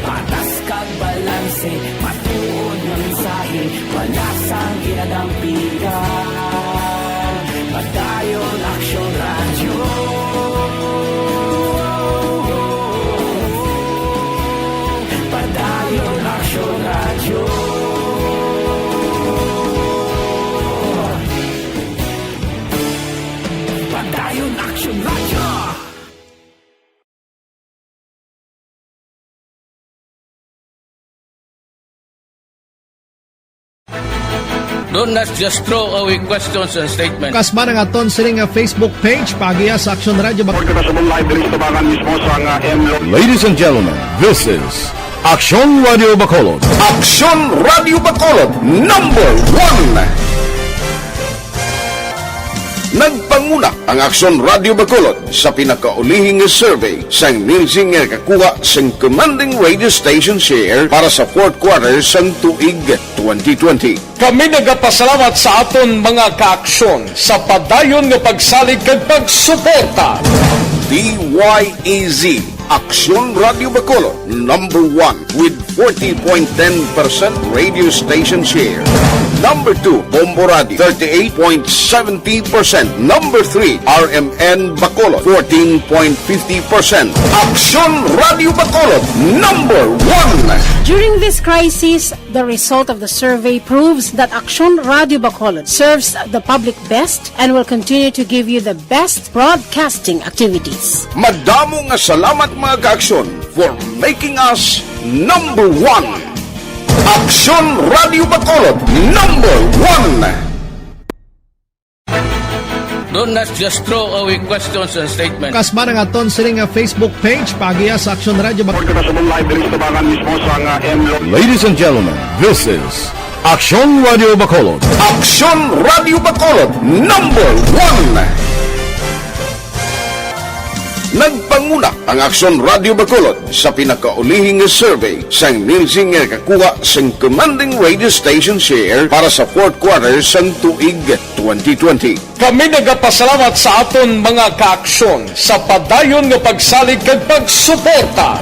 Patas kag balanse, matuod nga mensahe, wala sang ginadampigan. Padayon Aksyon Radyo. Padayon Aksyon Radyo. Padayon Aksyon Radyo. Don't just throw away questions and statements. Kasba ang aton sini nga Facebook page, paagiha sa Aksyon Radyo Bacolod. Report kita sa live diri sa tabangan mismo sa nga M Lo- Ladies and gentlemen, this is Aksyon Radio Bacolod. Aksyon Radio Bacolod, number one. Nagpanguna ang Aksyon Radio Bacolod sa pinakaulihing survey sang Nielsen nga nakakuha sang commanding radio station share para sa fourth quarter sang tuig twenty twenty. Kami nagapasalamat sa aton mga kaaksyon sa padayon nga pagsalig kag pagsuporta. D Y E Z, Aksyon Radio Bacolod, number one with forty point ten percent radio station share. Number two, Bombo Radio, thirty-eight point seventy percent. Number three, R M N Bacolod, fourteen point fifty percent. Aksyon Radio Bacolod, number one. During this crisis, the result of the survey proves that Aksyon Radio Bacolod serves the public best and will continue to give you the best broadcasting activities. Madamo nga salamat, mga kaaksyon, for making us number one. Aksyon Radio Bacolod, number one. Don't just throw away questions and statements. Kasba ang aton sini nga Facebook page, paagiha sa Aksyon Radio Bacolod. Report kita sa live diri sa tabangan mismo sa nga M Lo- Ladies and gentlemen, this is Aksyon Radio Bacolod. Aksyon Radio Bacolod, number one. Nagpanguna ang Aksyon Radio Bacolod sa pinakaulihing survey sang Nielsen nga nakakuha sang commanding radio station share para sa fourth quarter sang tuig twenty twenty. Kami nagapasalamat sa aton mga kaaksyon sa padayon nga pagsalig kag pagsuporta.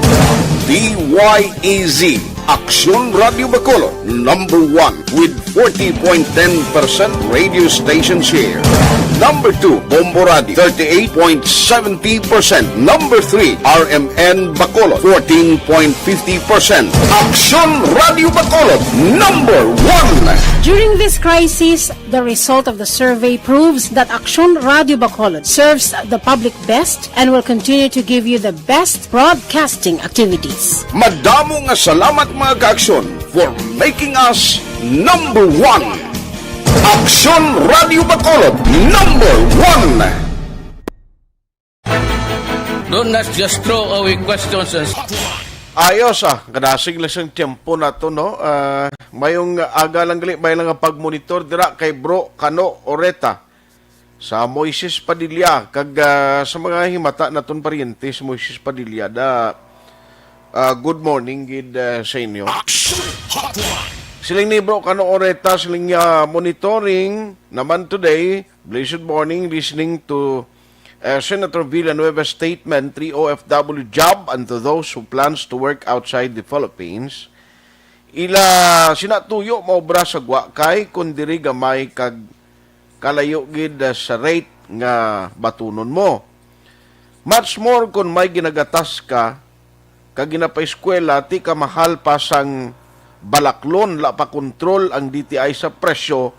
D Y E Z, Aksyon Radio Bacolod, number one with forty point ten percent radio station share. Number two, Bombo Radio, thirty-eight point seventy percent. Number three, R M N Bacolod, fourteen point fifty percent. Aksyon Radio Bacolod, number one. During this crisis, the result of the survey proves that Aksyon Radio Bacolod serves the public best and will continue to give you the best broadcasting activities. Madamo nga salamat, mga kaaksyon, for making us number one. Aksyon Radio Bacolod, number one. Don't just throw away questions and Ayos, ah, kadasig lang sang tiyempo nato, no? Ah, mayong aga lang gali, may lang nga pagmonitor dira kay Bro Kano Oreta sa Moises Padilla, kag, ah, sa mga himata naton paryente sa Moises Padilla, da, ah, good morning gid, ah, sa inyo. Action Hotline. Siling ni Bro Kano Oreta, siling niya, "Monitoring naman today, blessed morning, listening to uh, Senator Villanueva's statement, three O F W job and to those who plans to work outside the Philippines." Ila sina tuyo maobra sa gwa kay kun diri gamay kag kalayo gid, ah, sa rate nga batunon mo. Much more kun may ginagatas ka kag ginapaeskwela, ti kamahal pa sang balaklon, la pa kontrol ang D T I sa presyo,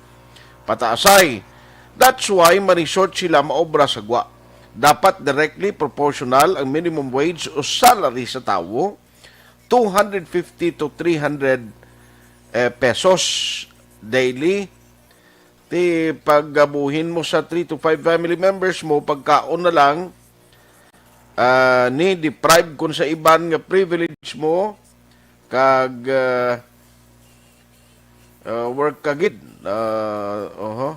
pataasay. That's why ma-resort sila maobra sa gwa. Dapat directly proportional ang minimum wage o salary sa tawo, two hundred fifty to three hundred, eh, pesos daily. Ti paggabuhin mo sa three to five family members mo, pagkaon na lang, ah, ni deprive kun sa iban nga privilege mo, kag, ah, ah, work ka gid. Ah, oho.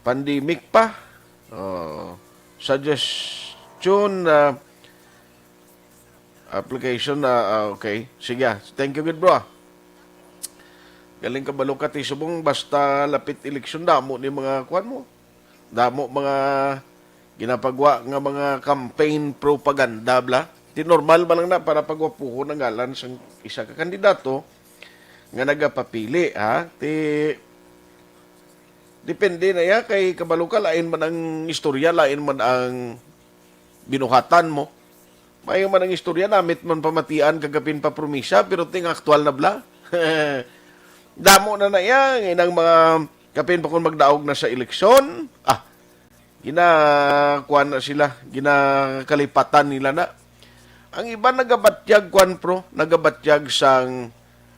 Pandemic pa. Oh, suggestion, ah, application na, ah, okay. Sige, ah. Thank you gid, bro, ah. Galing ka, balo ka, ti subong basta lapit eleksyon, damo ni mga kuan mo. Damo mga ginapagwa nga mga campaign propaganda, bla. Ti normal ba lang na para pagwapuhon ang ngalan sang isa ka kandidato nga nagapapili, ha? Ti depende na ya kay kabalo ka, lain man ang istorya, lain man ang binuhatan mo. Mayo man ang istorya, namit man pamatian kag kapin pa promisa, pero ting aktual na bla. Damo na na iya, inang mga kapin pa kung magdaog na sa eleksyon. Ah, ginakuan na sila, ginakalipatan nila na. Ang iba nagabatyag, kuan, pro, nagabatyag sang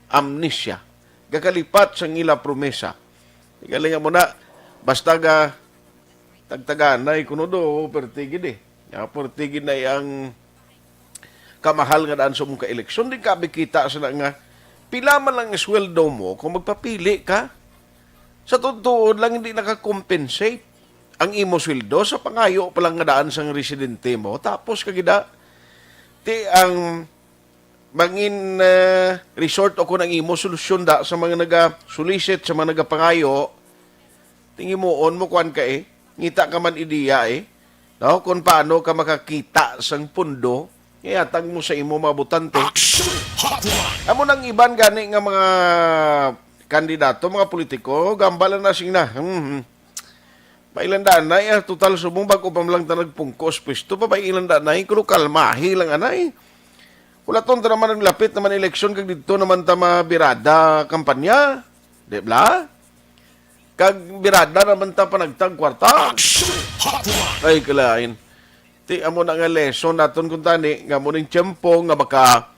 amnesia. Gakalipat sang ila promesa. Galing mo na, basta ga tagtaganay kuno do, perti gid eh. Ya, perti gid na ang kamahal nga daan sa mong ka-eleksyon. Di ka bikita sa na nga, pila man lang sweldo mo kung magpapili ka? Sa totoo lang, hindi naka-compensate ang imo sweldo sa pangayo pa lang nga daan sang residente mo. Tapos kagida, ti ang mangin, eh, resort o kung ang imo solusyon da sa mga naga-solicit, sa mga nagapangayo, tingimuon mo, kuan ka eh, ngita ka man ideya eh, no? Kung paano ka makakita sang pundo, nga ihatag mo sa imo mga botante. Action Hotline! Amo nang iban gani nga mga kandidato, mga politiko, gambala na sing na. Hmm, hmm. Pailandanay, ah, total subong bag-o pa man lang ta nagpungkos pwesto pa, pailandanay, kuno kalmahi lang anay. Wala ton ta naman naglapit naman eleksyon kag didto naman ta mabirada kampanya. Di bla? Kag birada naman ta panagtag kwarta. Action Hotline! Ay, kalain. Ti amo na nga lesson naton kuntani, nga mo ning tiyempo nga maka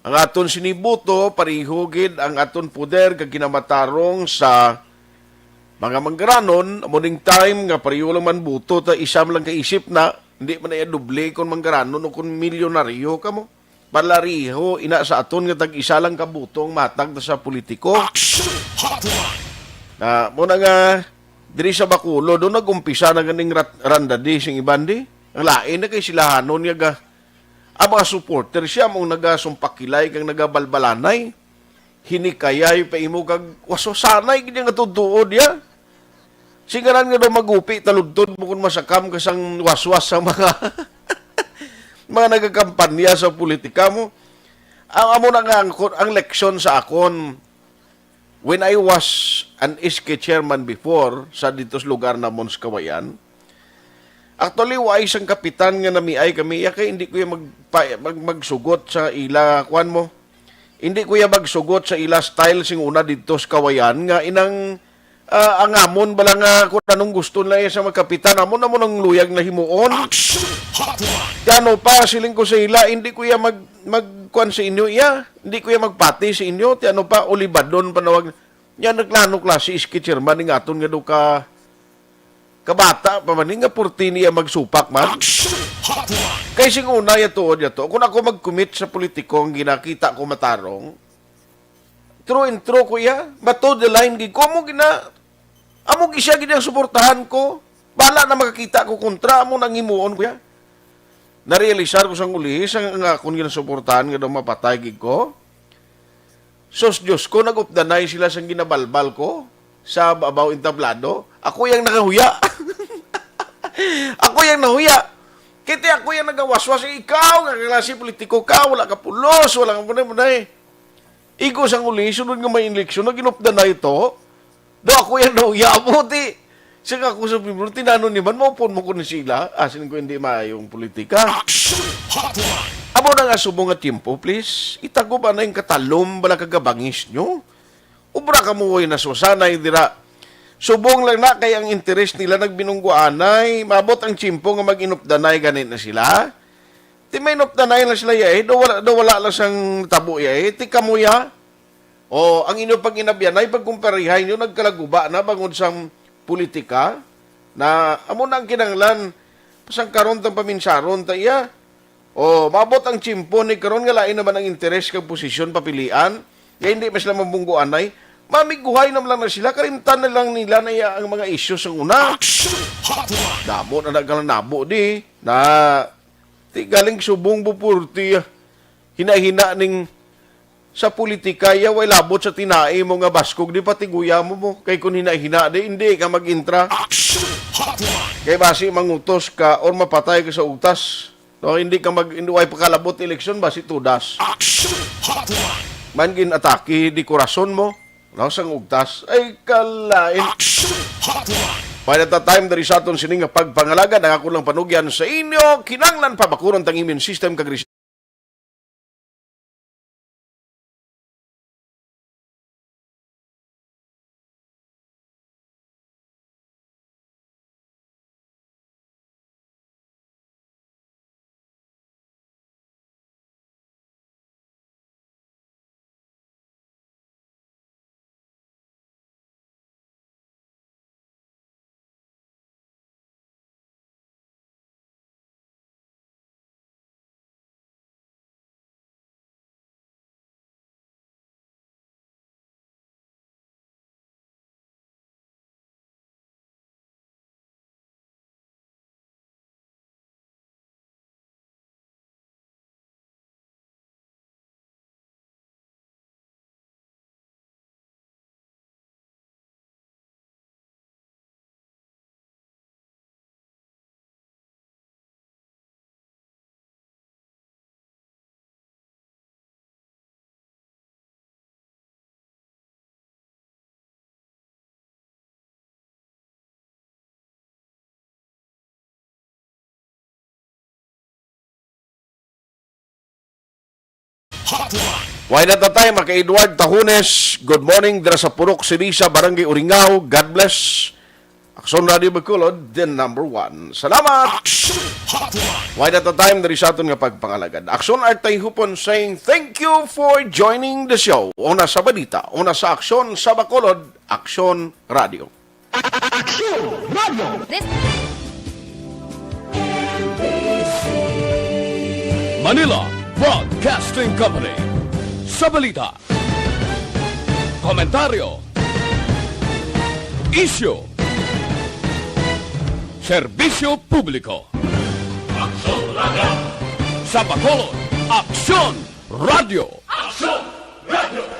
ang aton sinibuto, pariho gid ang aton poder kag kinamatarong sa mga manggaranon, amo ning time nga pariho lang man buto ta isa man lang kaisip na, hindi man na iya doble kon manggaranon o kon milyonaryo kamo. Palariho ina sa aton nga tag-isa lang ka buto ang matag ta sa politiko. Action Hotline! Na, mo na nga, diri sa Bacolod, doon nag-umpisa na ganing rat-, randadi sing iban di. Ang lain na kay silahanon nga ga-, ang mga supporter siya mong nagasumpakilay kag nagabalbalanay. Hinikayay pa imo kag waswasanay gid nga tutuod ya. Singaran nga daw magupi taludtod mo kung masakam ka sang waswas sa mga mga nagakampanya sa politika mo. Ang amo na nga ang, ang leksyon sa akon. When I was an S K chairman before sa dito sa lugar namon sa Kawayan, actually, wa isang kapitan nga namiay kami, iya kay hindi ko iya magpa-, mag-, magsugot sa ila, kuan mo, hindi ko iya magsugot sa ila style sing una dito sa Kawayan nga inang, ah, angamon bala nga kung anong gusto nila iya sa mga kapitan, amo na mo nang luyag na himuon. Action Hotline! Ti ano pa, siling ko sa ila, hindi ko iya mag-, magkuan sa inyo iya, hindi ko iya magpati sa inyo, ti ano pa, ulibadon panawag. Yan, naglano klase, iski chairman, ning aton nga do ka kabata pa man, nga purti niya magsupak man. Action Hotline! Kay sing una, ya tuod, ya to. Kung ako mag-commit sa politiko, ang ginakita ko matarong, true and true ko iya, mato the line gid ko, amo gina, amo gi siya gid ang suportahan ko. Bala na makakita ko kontra, amo nang himuon ko iya. Narealisar ko sang uli, sang nga akon ginasuportahan nga daw mapatay gid ko. Sus, Diyos ko, nag-updanay sila sang ginabalbal ko sa babaw entablado. Ako yang nakahuya. Ako yang nahuya. Kiti ako yang nagawaswas. Ikaw, nga klase politiko ka, wala ka pulos, wala ka punay-punay. Igo sang uli, sunod nga may eleksyon, nag-inupdanay to. Do ako yan, no? Yabo, ti. Siya nga ako sa Pibro, tinano ni man, maupon mo ko ni sila. Asin ko hindi maayong politika. Action Hotline! Amo na nga subong nga tiyempo, please. Itago ba na yung katalom, bala kagabangis nyo? Ubra ka mo, way nasusanay dira. Subong lang na kay ang interes nila nagbinungguanay. Mabot ang tiyempo nga mag-inupdanay gani na sila. Ti may inupdanay lang sila, ya, eh. Do wala, do wala lang sang tabo, ya, eh. Ti kamo, ya. O, ang inyo pag-inabyanay, pagkumparihay nyo, nagkalaguba na bangod sang politika, na amo na ang kinahanglan, pasang karon tang paminsaron ta iya. O, maabot ang tiyempo ni karon nga lain naman ang interes kag posisyon papilian, kaya hindi man sila mabungguanay, mamiguhay naman lang na sila, kalimtan na lang nila na iya ang mga isyu sang una. Action Hotline! Damo na nagkalanabo di, na ti galing subong bupurti, ah. Hinahina ning sa politika, ya, way labot sa tinai mo nga baskog, di patiguya mo mo. Kay kun hinahina, di, hindi ka mag-intra. Action Hotline! Kay basi mangutos ka or mapatay ka sa ugtas. No, hindi ka mag-, hindi, way pakalabot eleksyon, basi tudas. Action Hotline! Man gin-atake, di korason mo. No, sang ugtas. Ay, kalain. Action Hotline! Pwede ta time diri sa aton sining nga pagpangalagad. Ang ako lang panugyan sa inyo, kinanglan pabakuron tang immune system kag Hotline. Why not a time, maka Edward Tahunes? Good morning, dira sa Purok Sirisa, Barangay Uringao. God bless. Aksyon Radio Bacolod, the number one. Salamat! Action Hotline. Why not a time, diri sa aton nga pagpangalagad. Aksyon Art Tayhupon saying, "Thank you for joining the show." Una sa balita, una sa aksyon sa Bacolod, Aksyon Radio. Aksyon Radio. This Manila Broadcasting Company. Sa balita, komentaryo, isyu, serbisyo publiko. Aksyon Radio. Sa Bacolod, Aksyon Radio. Aksyon Radio.